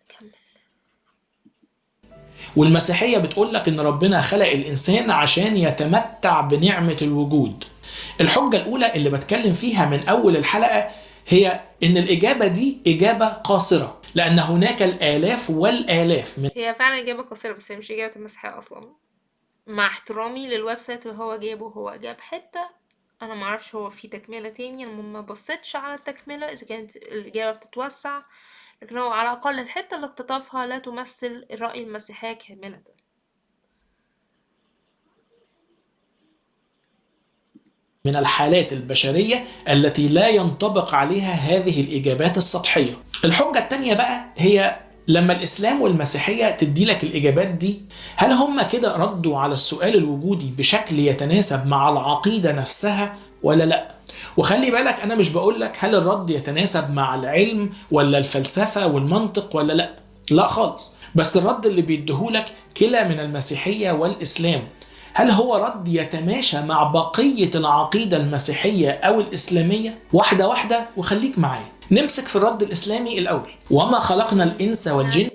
كمل. والمسيحية بتقول لك إن ربنا خلق الإنسان عشان يتمتع بنعمة الوجود. الحجة الأولى اللي بتكلم فيها من أول الحلقة هي إن الإجابة دي إجابة قاصرة، لأن هناك الآلاف والآلاف من هي فعلا إجابة قصيرة، بس هي مش إجابة المسيحية أصلا. مع احترامي لل website اللي هو جابه، هو جاب حتة أنا معرفش هو في تكملة تاني، أنا ما بصيتش على التكملة إذا كانت الإجابة بتتوسع، لكن هو على الأقل الحتة اللي اقتطفها لا تمثل الرأي المسيحية كاملة. من الحالات البشرية التي لا ينطبق عليها هذه الإجابات السطحية. الحجة التانية بقى هي لما الإسلام والمسيحية تدي لك الإجابات دي، هل هم كده ردوا على السؤال الوجودي بشكل يتناسب مع العقيدة نفسها ولا لا؟ وخلي بالك أنا مش بقول لك هل الرد يتناسب مع العلم ولا الفلسفة والمنطق ولا لا، لا خالص، بس الرد اللي بيديهولك كلا من المسيحية والإسلام هل هو رد يتماشى مع بقية العقيدة المسيحية أو الإسلامية؟ واحدة واحدة وخليك معايا. نمسك في الرد الإسلامي الأول. وما خلقنا الإنس والجن.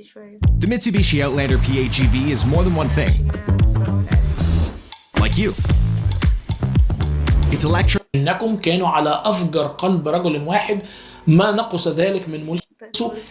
The Mitsubishi Outlander PHEV is more than one thing. Like you. It's electric. إنكم كانوا على أفجر قلب رجل واحد ما نقص ذلك من ملك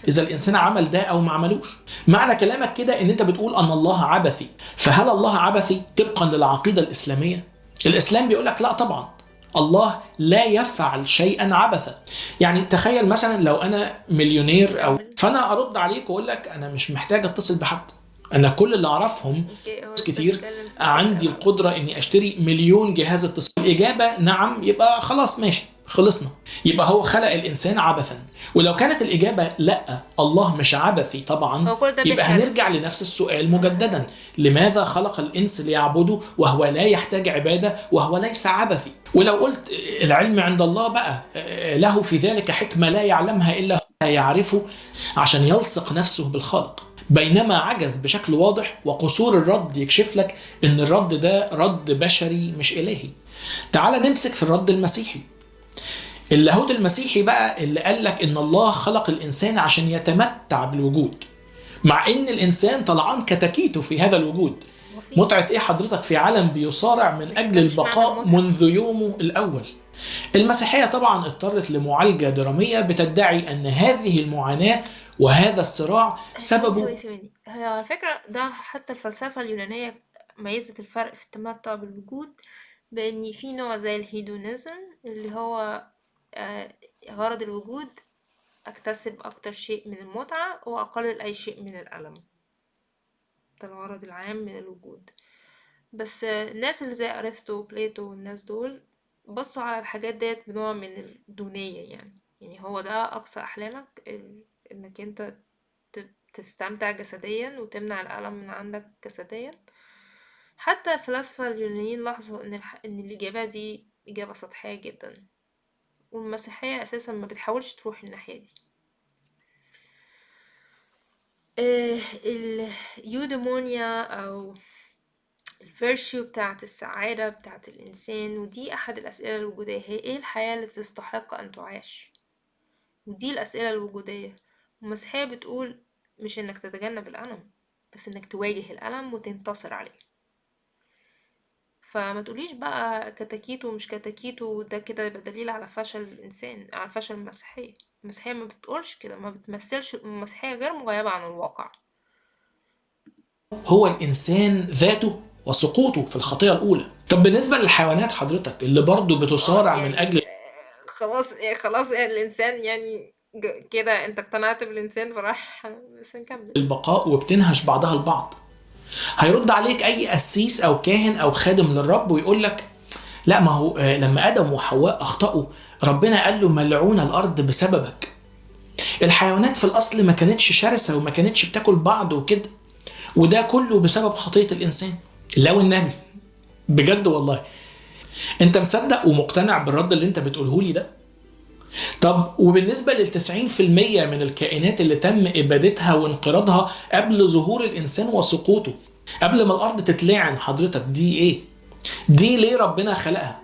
إذا الإنسان عمل ده أو ما عملوش. معنى كلامك كده إن أنت بتقول أن الله عبثي، فهل الله عبثي طبقا للعقيدة الإسلامية؟ الإسلام بيقولك لا طبعا، الله لا يفعل شيئا عبثا. يعني تخيل مثلا لو أنا مليونير أو فأنا أرد عليك وأقول لك أنا مش محتاج أتصل بحد، أنا كل اللي أعرفهم كتير، عندي القدرة إني أشتري 1,000,000 جهاز اتصال. الإجابة نعم، يبقى خلاص ماشي خلصنا، يبقى هو خلق الإنسان عبثا. ولو كانت الإجابة لا، الله مش عبثي طبعا، يبقى هنرجع لنفس السؤال مجددا، لماذا خلق الإنس ليعبده وهو لا يحتاج عبادة وهو ليس عبثي؟ ولو قلت العلم عند الله بقى له في ذلك حكمة لا يعلمها إلا هو يعرفه عشان يلصق نفسه بالخالق، بينما عجز بشكل واضح، وقصور الرد يكشف لك إن الرد ده رد بشري مش إلهي. تعال نمسك في الرد المسيحي. اللاهوت المسيحي بقى اللي قال لك ان الله خلق الانسان عشان يتمتع بالوجود، مع ان الانسان طلعان كتاكيته في هذا الوجود. متعة ايه حضرتك في عالم بيصارع من اجل البقاء منذ يومه الاول؟ المسيحية طبعا اضطرت لمعالجة درامية بتدعي ان هذه المعاناة وهذا الصراع سببه. هي على فكرة ده حتى الفلسفة اليونانية ميزت الفرق في التمتع بالوجود بان في نوع زي الهيدونيزم اللي هو غرض الوجود أكتسب أكتر شيء من المتعة وأقلل أي شيء من الألم، ده الغرض العام من الوجود. بس الناس اللي زي أرسطو وبلاتو والناس دول بصوا على الحاجات ديت بنوع من الدونية، يعني هو ده أقصى أحلامك، إنك أنت تستمتع جسديا وتمنع الألم من عندك جسديا. حتى الفلاسفة اليونانيين لاحظوا إن الإجابة دي إجابة سطحية جدا، والمسيحية أساسا ما بتحاولش تروح الناحية دي. اليوديمونيا أو ال virtue بتاعت السعادة بتاعت الإنسان، ودي أحد الأسئلة الوجودية، هي إيه الحياة اللي تستحق أن تعاش؟ ودي الأسئلة الوجودية. المسيحية بتقول مش إنك تتجنب الألم، بس إنك تواجه الألم وتنتصر عليه. فما تقوليش بقى كتاكيت ومش كتاكيت، وده كده يبقى دليل على فشل الإنسان، على فشل المسيحية. المسيحية ما بتقولش كده، ما بتمثلش، المسيحية غير مغيبة عن الواقع. هو الإنسان ذاته وسقوطه في الخطيئة الأولى. طب بالنسبة للحيوانات حضرتك اللي برضه بتصارع من أجل خلاص، خلاص الإنسان يعني كده انت اقتنعت بالإنسان فراح، بس نكمل. البقاء وبتنهش بعضها البعض، هيرد عليك أي قسيس أو كاهن أو خادم للرب ويقول لك لا، ما هو لما آدم وحواء أخطأوا ربنا قال له ملعونة الأرض بسببك. الحيوانات في الأصل ما كانتش شرسة وما كانتش بتاكل بعض وكده، وده كله بسبب خطية الإنسان. لو النبي بجد والله انت مصدق ومقتنع بالرد اللي انت بتقوله لي ده؟ طب وبالنسبة لل90% من الكائنات اللي تم إبادتها وانقراضها قبل ظهور الإنسان وسقوطه، قبل ما الأرض تتلعن حضرتك، دي إيه؟ دي ليه ربنا خلقها؟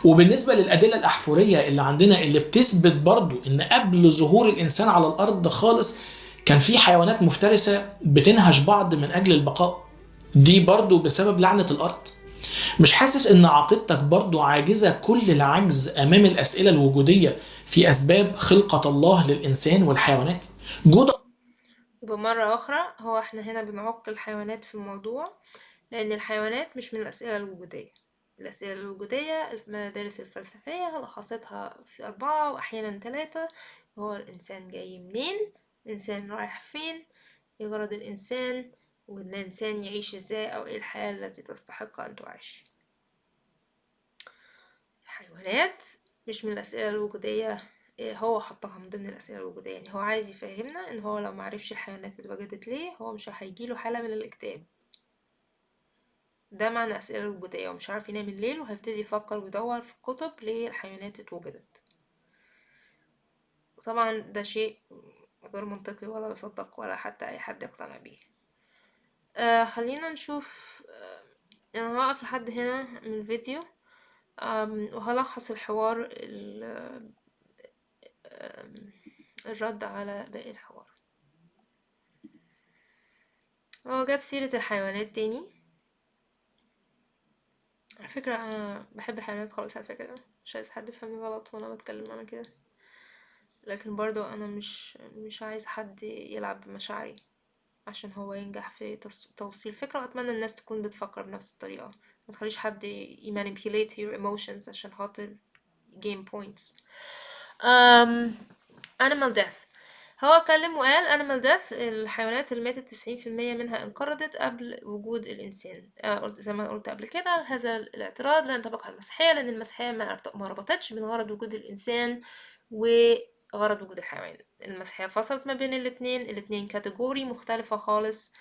وبالنسبة للأدلة الأحفورية اللي عندنا اللي بتثبت برضو إن قبل ظهور الإنسان على الأرض خالص كان في حيوانات مفترسة بتنهش بعض من أجل البقاء، دي برضو بسبب لعنة الأرض. مش حاسس إن عقيدتك برضو عاجزة كل العجز أمام الأسئلة الوجودية في أسباب خلقة الله للإنسان والحيوانات؟ جود بمرة أخرى هو احنا هنا بنعق الحيوانات في الموضوع، لأن الحيوانات مش من الأسئلة الوجودية. الأسئلة الوجودية المدارس الفلسفية لخصتها في 4 وأحيانا 3، هو الإنسان جاي منين، الإنسان رايح فين، إيه غرض الإنسان، وإن الإنسان يعيش إزاي، أو إيه الحياة التي تستحق أن تعيش. الحيوانات مش من الأسئلة الوجودية، هو حطها من ضمن الأسئلة الوجودية. يعني هو عايز يفهمنا إن هو لو معرفش الحيوانات اتوجدت ليه هو مش هيجيله حالة من الاكتئاب. ده معنى أسئلة الوجودية، ومش عارف ينام الليل وهيبتدي يفكر ويدور في الكتب ليه الحيوانات اتوجدت. وطبعا ده شيء غير منطقي ولا يصدق ولا حتى أي حد يقتنع بيه. خلينا نشوف. أنا هقف لحد هنا من الفيديو، وهلخص الحوار الرد على باقي الحوار. هو جاب سيرة الحيوانات تاني. على فكرة أنا بحب الحيوانات خالص على فكرة، مش عايز حد يفهمني غلط وأنا بتكلم أنا كده، لكن برضو أنا مش عايز حد يلعب بمشاعري عشان هو ينجح في توصيل فكرة. وأتمنى الناس تكون بتفكر بنفس الطريقة، ما تخليش حد manipulate your emotions عشان خاطر gain points. Animal death، هو اتكلم وقال animal death، الحيوانات اللي ماتت 90% منها انقرضت قبل وجود الإنسان. زي ما قلت قبل كده، هذا الاعتراض لا ينطبق على المسيحية، لأن المسيحية ما ربطتش بين غرض وجود الإنسان وغرض وجود الحيوان. المسيحية فصلت ما بين الاتنين، الاتنين category مختلفة خالص.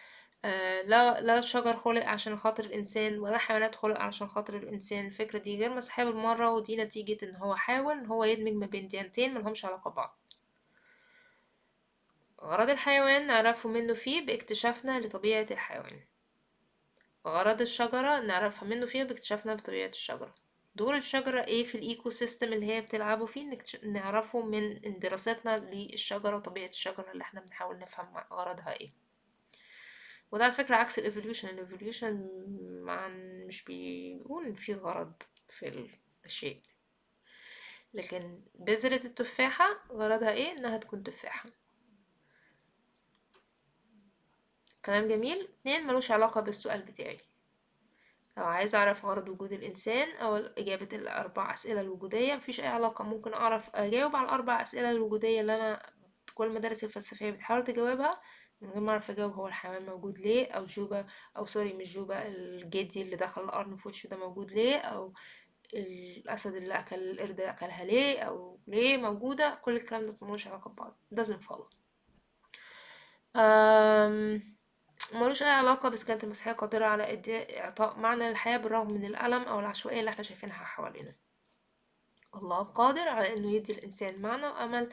لا الشجر خلق عشان خاطر الإنسان ولا حيوانات خلق عشان خاطر الإنسان. الفكرة دي غير مسيحية بالمرة، ودي نتيجة إن هو حاول إن هو يدمج ما بين ديانتين ملهمش علاقة ببعض. غرض الحيوان نعرفه منه فيه باكتشافنا لطبيعة الحيوان، غرض الشجرة نعرفها منه فيها باكتشافنا بطبيعة الشجرة. دور الشجرة ايه في ال ecosystem اللي هي بتلعبه فيه نعرفه من دراستنا للشجرة وطبيعة الشجرة اللي احنا بنحاول نفهم غرضها ايه. وده على فكرة عكس ال evolution. ال evolution مش بيقول في غرض في الشيء، لكن بذرة التفاحة غرضها ايه؟ انها تكون تفاحة. كلام جميل. 2 ملوش علاقة بالسؤال بتاعي. لو عايز اعرف غرض وجود الانسان او اجابة الاربع اسئلة الوجودية، مفيش اي علاقة. ممكن اعرف اجاوب على الاربع اسئلة الوجودية اللي انا كل المدارس الفلسفية بتحاول تجاوبها من غير ما اعرف اجاوب هو الحيوان موجود ليه، او جوبا، او sorry مش جوبا، الجدي اللي دخل القرن في وشه ده موجود ليه، او الاسد اللي اكل القرد اكلها ليه، او ليه موجودة. كل الكلام ده ملوش علاقة ببعض، doesn't follow. ملوش أي علاقة، بس كانت المسيحية قادرة على إعطاء معنى للحياة بالرغم من الألم أو العشوائية اللي احنا شايفينها حوالينا. الله قادر على إنه يدي الإنسان معنى وأمل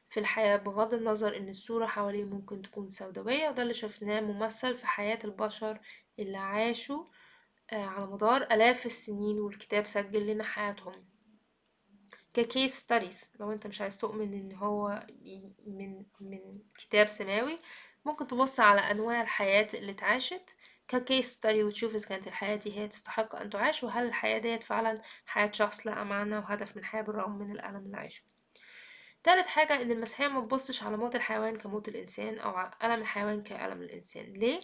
في الحياة بغض النظر إن الصورة حواليه ممكن تكون سوداوية، وده اللي شفناه ممثل في حياة البشر اللي عاشوا على مدار آلاف السنين، والكتاب سجل لنا حياتهم ك case studies. لو انت مش عايز تؤمن ان هو من كتاب سماوي، ممكن تبص على انواع الحياة اللي اتعاشت ك case study، وتشوف إذا كانت الحياة دي هي تستحق أن تعاش، وهل الحياة ديت فعلا حياة شخص لقى معنى وهدف من الحياة بالرغم من الألم اللي عاشه. تالت حاجة إن المسيحية ما تبصش على موت الحيوان كموت الإنسان، أو ألم الحيوان كألم الإنسان. ليه؟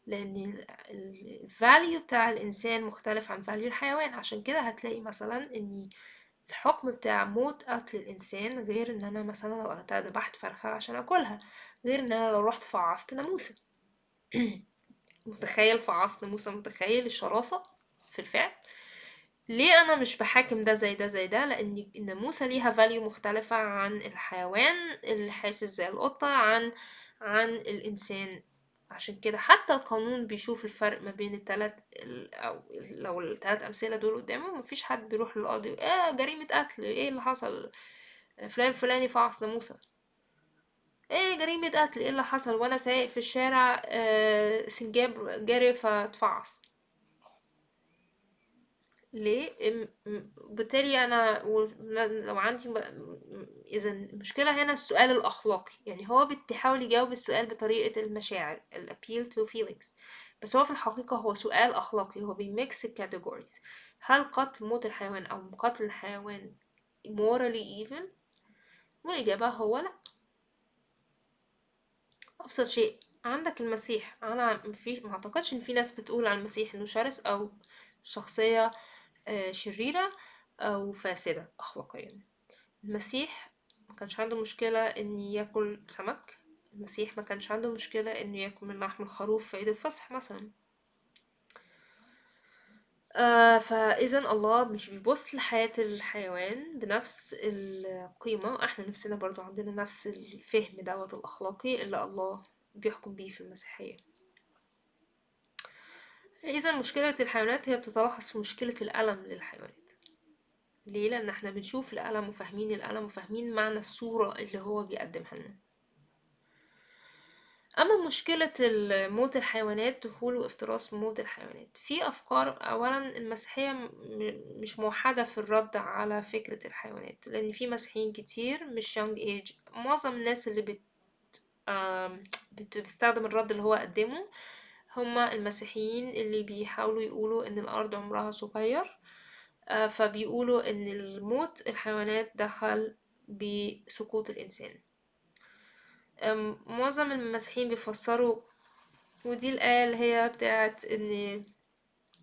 لأن ال value بتاع الإنسان مختلف عن value الحيوان. عشان كده هتلاقي مثلا إن الحكم بتاع موت قتل الإنسان غير إن أنا مثلا لو ذبحت فرخة عشان أكلها، غير إن أنا لو رحت فعصت ناموسة. متخيل فعصت ناموسة؟ متخيل الشراسة في الفعل؟ ليه أنا مش بحاكم ده زي ده زي ده؟ لأن الناموسة ليها value مختلفة عن الحيوان اللي حاسس زي القطة، عن الإنسان. عشان كده حتى القانون بيشوف الفرق ما بين التلات أو لو التلات أمثلة دول قدامه، مفيش حد بيروح للقاضي إيه جريمة قتل، إيه اللي حصل، فلان فلاني فعص ناموسة، إيه جريمة قتل، إيه اللي حصل وأنا سايق في الشارع، سنجاب جري فاتفعص. ليه؟ بالتالي أنا لو عندي إذا المشكلة هنا السؤال الأخلاقي، يعني هو بيحاول يجاوب السؤال بطريقة المشاعر، ال appeal to feelings، بس هو في الحقيقة هو سؤال أخلاقي، هو بي mix ال categories. هل قتل موت الحيوان أو قتل الحيوان morally evil؟ والإجابة هو لا. أبسط شيء عندك المسيح، أنا ما أعتقدش إن في ناس بتقول عن المسيح إنه شرس أو شخصية شريرة أو فاسدة أخلاقيا. المسيح ما كانش عنده مشكلة إن ياكل سمك، المسيح ما كانش عنده مشكلة إنه ياكل من لحم الخروف في عيد الفصح مثلا. فإذا الله مش بيبص لحياة الحيوان بنفس القيمة. احنا نفسنا برضو عندنا نفس الفهم دوت الأخلاقي اللي الله بيحكم بيه في المسيحية. إذا مشكلة الحيوانات هي بتتلخص في مشكلة الألم للحيوانات. ليه؟ لأن احنا بنشوف الألم وفاهمين الألم وفاهمين معنى الصورة اللي هو بيقدمها لنا. أما مشكلة موت الحيوانات، دخول وافتراس موت الحيوانات، في أفكار. أولا المسيحية مش موحدة في الرد على فكرة الحيوانات، لأن في مسيحيين كتير مش young age، معظم الناس اللي بتستخدم الرد اللي هو قدمه هما المسيحيين اللي بيحاولوا يقولوا إن الأرض عمرها صغير، فبيقولوا إن الموت الحيوانات دخل بسقوط الإنسان. معظم المسيحيين بيفسروا، ودي الآية اللي هي بتاعت إن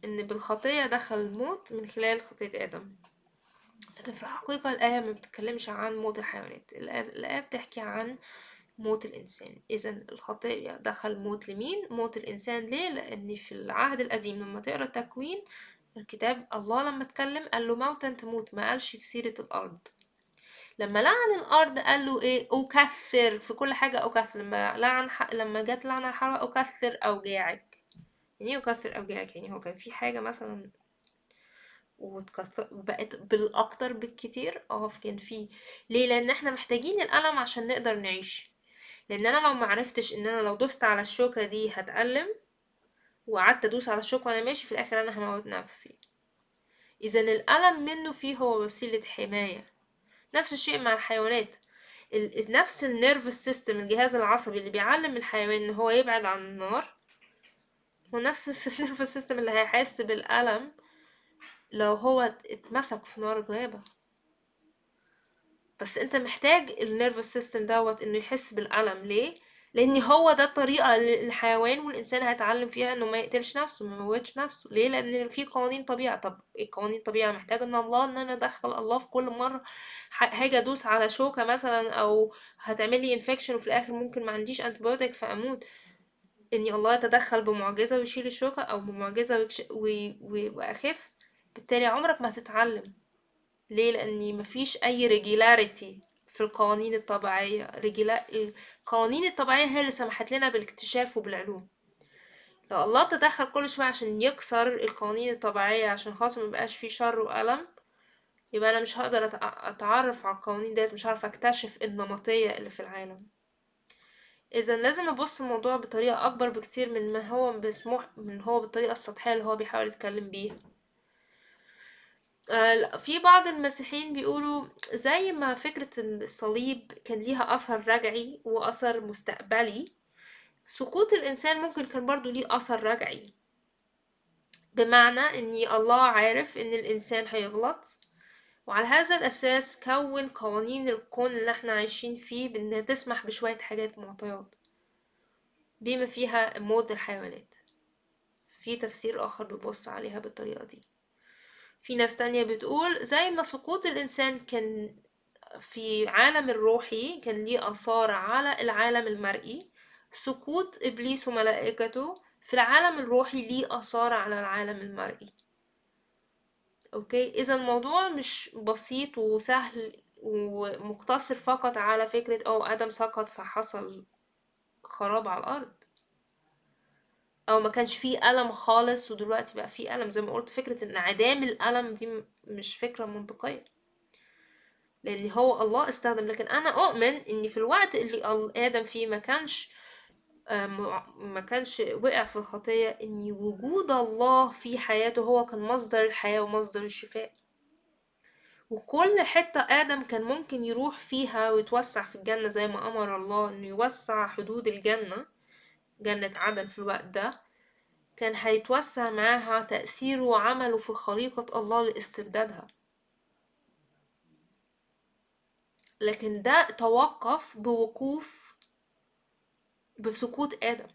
بالخطية دخل الموت من خلال خطية آدم، لكن في الحقيقة الآية ما بتتكلمش عن موت الحيوانات، الآية بتحكي عن موت الإنسان. إذن الخطية دخل موت لمين؟ موت الإنسان. ليه؟ لأن في العهد القديم لما تقرأ تكوين الكتاب، الله لما اتكلم قال له موتا تموت، ما قالش سيرة الأرض. لما لعن الأرض قال له إيه؟ أكثر في كل حاجة، أكثر. لما جت لعنة حواء، أكثر أوجاعك. يعني إيه أكثر أوجاعك؟ يعني هو كان في حاجة مثلا وتكثر بقت بالأكتر بالكتير؟ كان في. ليه؟ لأن إحنا محتاجين الألم عشان نقدر نعيش. لأن أنا لو معرفتش إن أنا لو دوست على الشوكة دي هتألم، وقعدت أدوس على الشوكة وأنا ماشي، في الآخر أنا هموت نفسي. إذا الألم منه فيه هو وسيلة حماية. نفس الشيء مع الحيوانات، نفس ال nervous system، الجهاز العصبي اللي بيعلم الحيوان إن هو يبعد عن النار، هو نفس ال nervous system اللي هيحس بالألم لو هو اتمسك في نار غابة. بس انت محتاج ال nervous system دوت انه يحس بالألم. ليه؟ لان هو ده الطريقة اللي الحيوان والإنسان هيتعلم فيها انه ما يقتلش نفسه، ما يموتش نفسه. ليه؟ لان في قوانين طبيعة. طب ايه قوانين طبيعة؟ محتاج ان الله، ان انا ادخل الله في كل مرة هاجي ادوس على شوكة مثلا، او هتعمل لي infection وفي الاخر ممكن ما عنديش antibiotic فاموت، اني الله يتدخل بمعجزة ويشيل الشوكة، او بمعجزة واخف. بالتالي عمرك ما هتتعلم. ليه؟ لان مفيش اي regularity في القوانين الطبيعية. القوانين الطبيعية هي اللي سمحت لنا بالاكتشاف وبالعلوم. لو الله تدخل كل شوية عشان يكسر القوانين الطبيعية عشان خاطر ما يبقاش فيه شر وألم، يبقى أنا مش هقدر أتعرف على القوانين ديت، مش هعرف أكتشف النمطية اللي في العالم. إذا لازم أبص الموضوع بطريقة أكبر بكتير من ما هو مسموح، من هو بالطريقة السطحية اللي هو بيحاول يتكلم بيها. في بعض المسيحيين بيقولوا زي ما فكرة الصليب كان ليها أثر رجعي وأثر مستقبلي، سقوط الإنسان ممكن كان برضو ليه أثر رجعي. بمعنى ان الله عارف ان الانسان هيغلط، وعلى هذا الاساس كون قوانين الكون اللي احنا عايشين فيه بانها تسمح بشوية حاجات معطيات بما فيها موت الحيوانات. في تفسير اخر بيبص عليها بالطريقة دي. في ناس تانية بتقول زي ما سقوط الانسان كان في عالم الروحي كان ليه آثار على العالم المرئي، سقوط إبليس وملائكته في العالم الروحي ليه آثار على العالم المرئي. okay، إذا الموضوع مش بسيط وسهل ومقتصر فقط على فكرة أو آدم سقط فحصل خراب على الأرض، أو ما كانش فيه ألم خالص ودلوقتي بقى فيه ألم. زي ما قلت، فكرة انعدام الألم دي مش فكرة منطقية، لأن هو الله استخدم. لكن أنا أؤمن إن في الوقت اللي آدم فيه ما كانش وقع في الخطية، إن وجود الله في حياته هو كان مصدر الحياة ومصدر الشفاء. وكل حتة آدم كان ممكن يروح فيها ويتوسع في الجنة زي ما أمر الله إنه يوسع حدود الجنة، جنة عدن في الوقت ده، كان هيتوسع معاها تأثيره وعمله في خليقة الله لاستردادها. لكن ده توقف بسقوط آدم.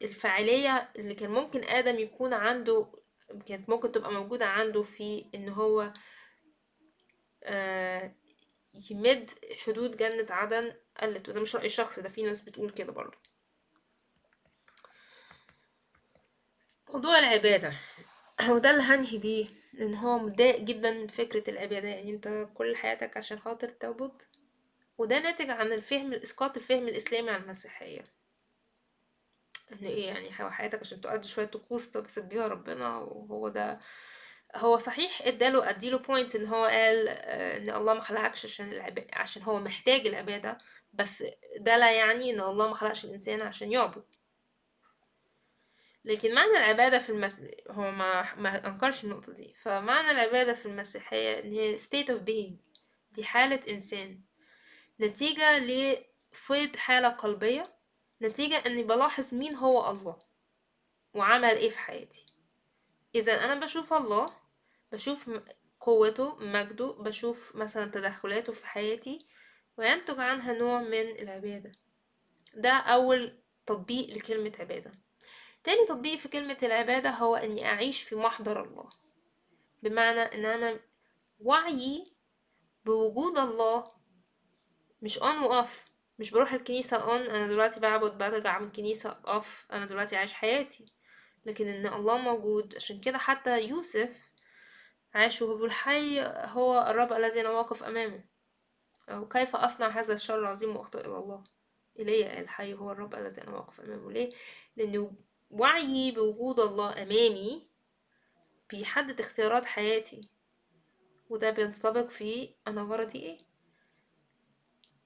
الفاعلية اللي كان ممكن آدم يكون عنده كانت ممكن تبقى موجودة عنده في إن هو يمد حدود جنة عدن قلت. وده مش رأي شخصي، ده في ناس بتقول كده برضو. موضوع العبادة وده اللي هنهي بيه، لأن هو متضايق جدا من فكرة العبادة. يعني انت كل حياتك عشان خاطر تعبد، وده ناتج عن الفهم، إسقاط الفهم الإسلامي على المسيحية، إن إيه يعني حياتك عشان تؤدي شوية طقوس تبسط بيها ربنا. وهو ده هو صحيح أديله point إن هو قال إن الله ما خلقكش عشان هو محتاج العبادة، بس ده لا يعني إن الله ما خلقش الإنسان عشان يعبد. لكن معنى العبادة في هو ما أنكرش النقطة دي. فمعنى العبادة في المسيحية إن هي state of being، دي حالة إنسان نتيجة لفيض حالة قلبية، نتيجة إني بلاحظ مين هو الله وعمل إيه في حياتي. إذا أنا بشوف الله، بشوف قوته، مجده، بشوف مثلا تدخلاته في حياتي، وينتج عنها نوع من العبادة. ده أول تطبيق لكلمة عبادة. تاني تطبيق في كلمة العبادة هو أني أعيش في محضر الله، بمعنى أن أنا وعيي بوجود الله مش on و off، مش بروح الكنيسة on أنا دلوقتي بعبد، برجع من الكنيسة off أنا دلوقتي عايش حياتي، لكن أن الله موجود. عشان كده حتى يوسف عاش وهو الحي هو الرب الذي أنا واقف أمامه، أو كيف أصنع هذا الشر العظيم وأخطئ إلى الله، إلي الحي هو الرب الذي أنا واقف أمامه. ليه؟ لأنه وعيي بوجود الله أمامي بيحدد اختيارات حياتي، وده بينطبق في أنا غرضي إيه.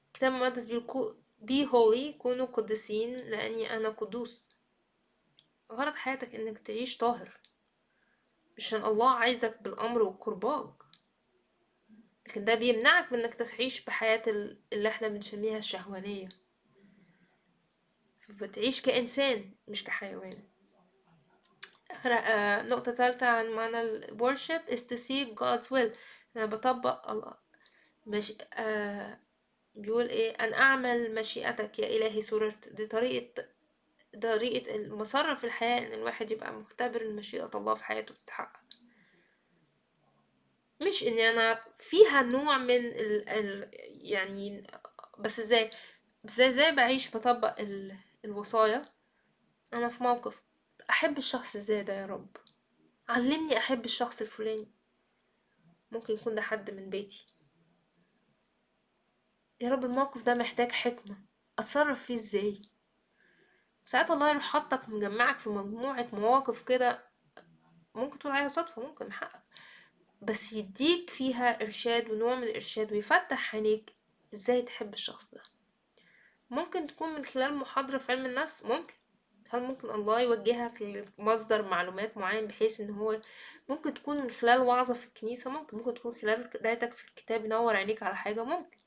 الكتاب المقدس بيقول be holy، كونوا قديسين لأني أنا قدوس. غرض حياتك إنك تعيش طاهر، مش عشان الله عايزك بالأمر والكرباج، لكن ده بيمنعك من إنك تعيش بحياة اللي احنا بنسميها الشهوانية. بتعيش كإنسان مش كحيوان. آخر نقطة ثالثة عن معنى ال worship is to seek God's will. أنا بطبق الله، مش بيقول إيه، أن أعمل مشيئتك يا إلهي سررت. دي طريقة المسار في الحياة، إن الواحد يبقى مختبر إن مشيئة الله في حياته بتتحقق، مش إن أنا فيها نوع من ال يعني، بس إزاي بعيش بطبق الوصايا. أنا في موقف أحب الشخص إزاي ده يا رب، علمني أحب الشخص الفلاني، ممكن يكون ده حد من بيتي، يا رب الموقف ده محتاج حكمة، أتصرف فيه إزاي. ساعات الله يروح حطك مجمعك في مجموعة مواقف كده ممكن تقول عليها صدفة، ممكن حقك، بس يديك فيها إرشاد ونوع من الإرشاد ويفتح عينيك إزاي تحب الشخص ده. ممكن تكون من خلال محاضرة في علم النفس، ممكن. هل ممكن الله يوجهك لمصدر معلومات معين بحيث ان هو ممكن تكون من خلال وعظة في الكنيسة، ممكن تكون خلال قرايتك في الكتاب ينور عينيك على حاجة، ممكن.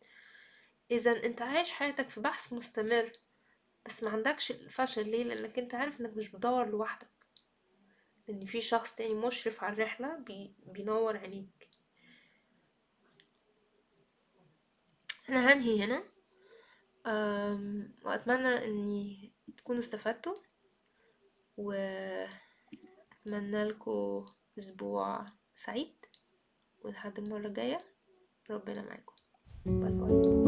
اذا انت عايش حياتك في بحث مستمر، بس ما عندكش الفشل. ليه؟ لانك انت عارف انك مش بتدور لوحدك، ان في شخص تاني مشرف على الرحلة بينور عينيك. انا هنهي هنا، واتمنى اني تكونوا استفدتوا، واتمنى لكم اسبوع سعيد، ولحد المرة الجاية ربنا معاكم. bye bye.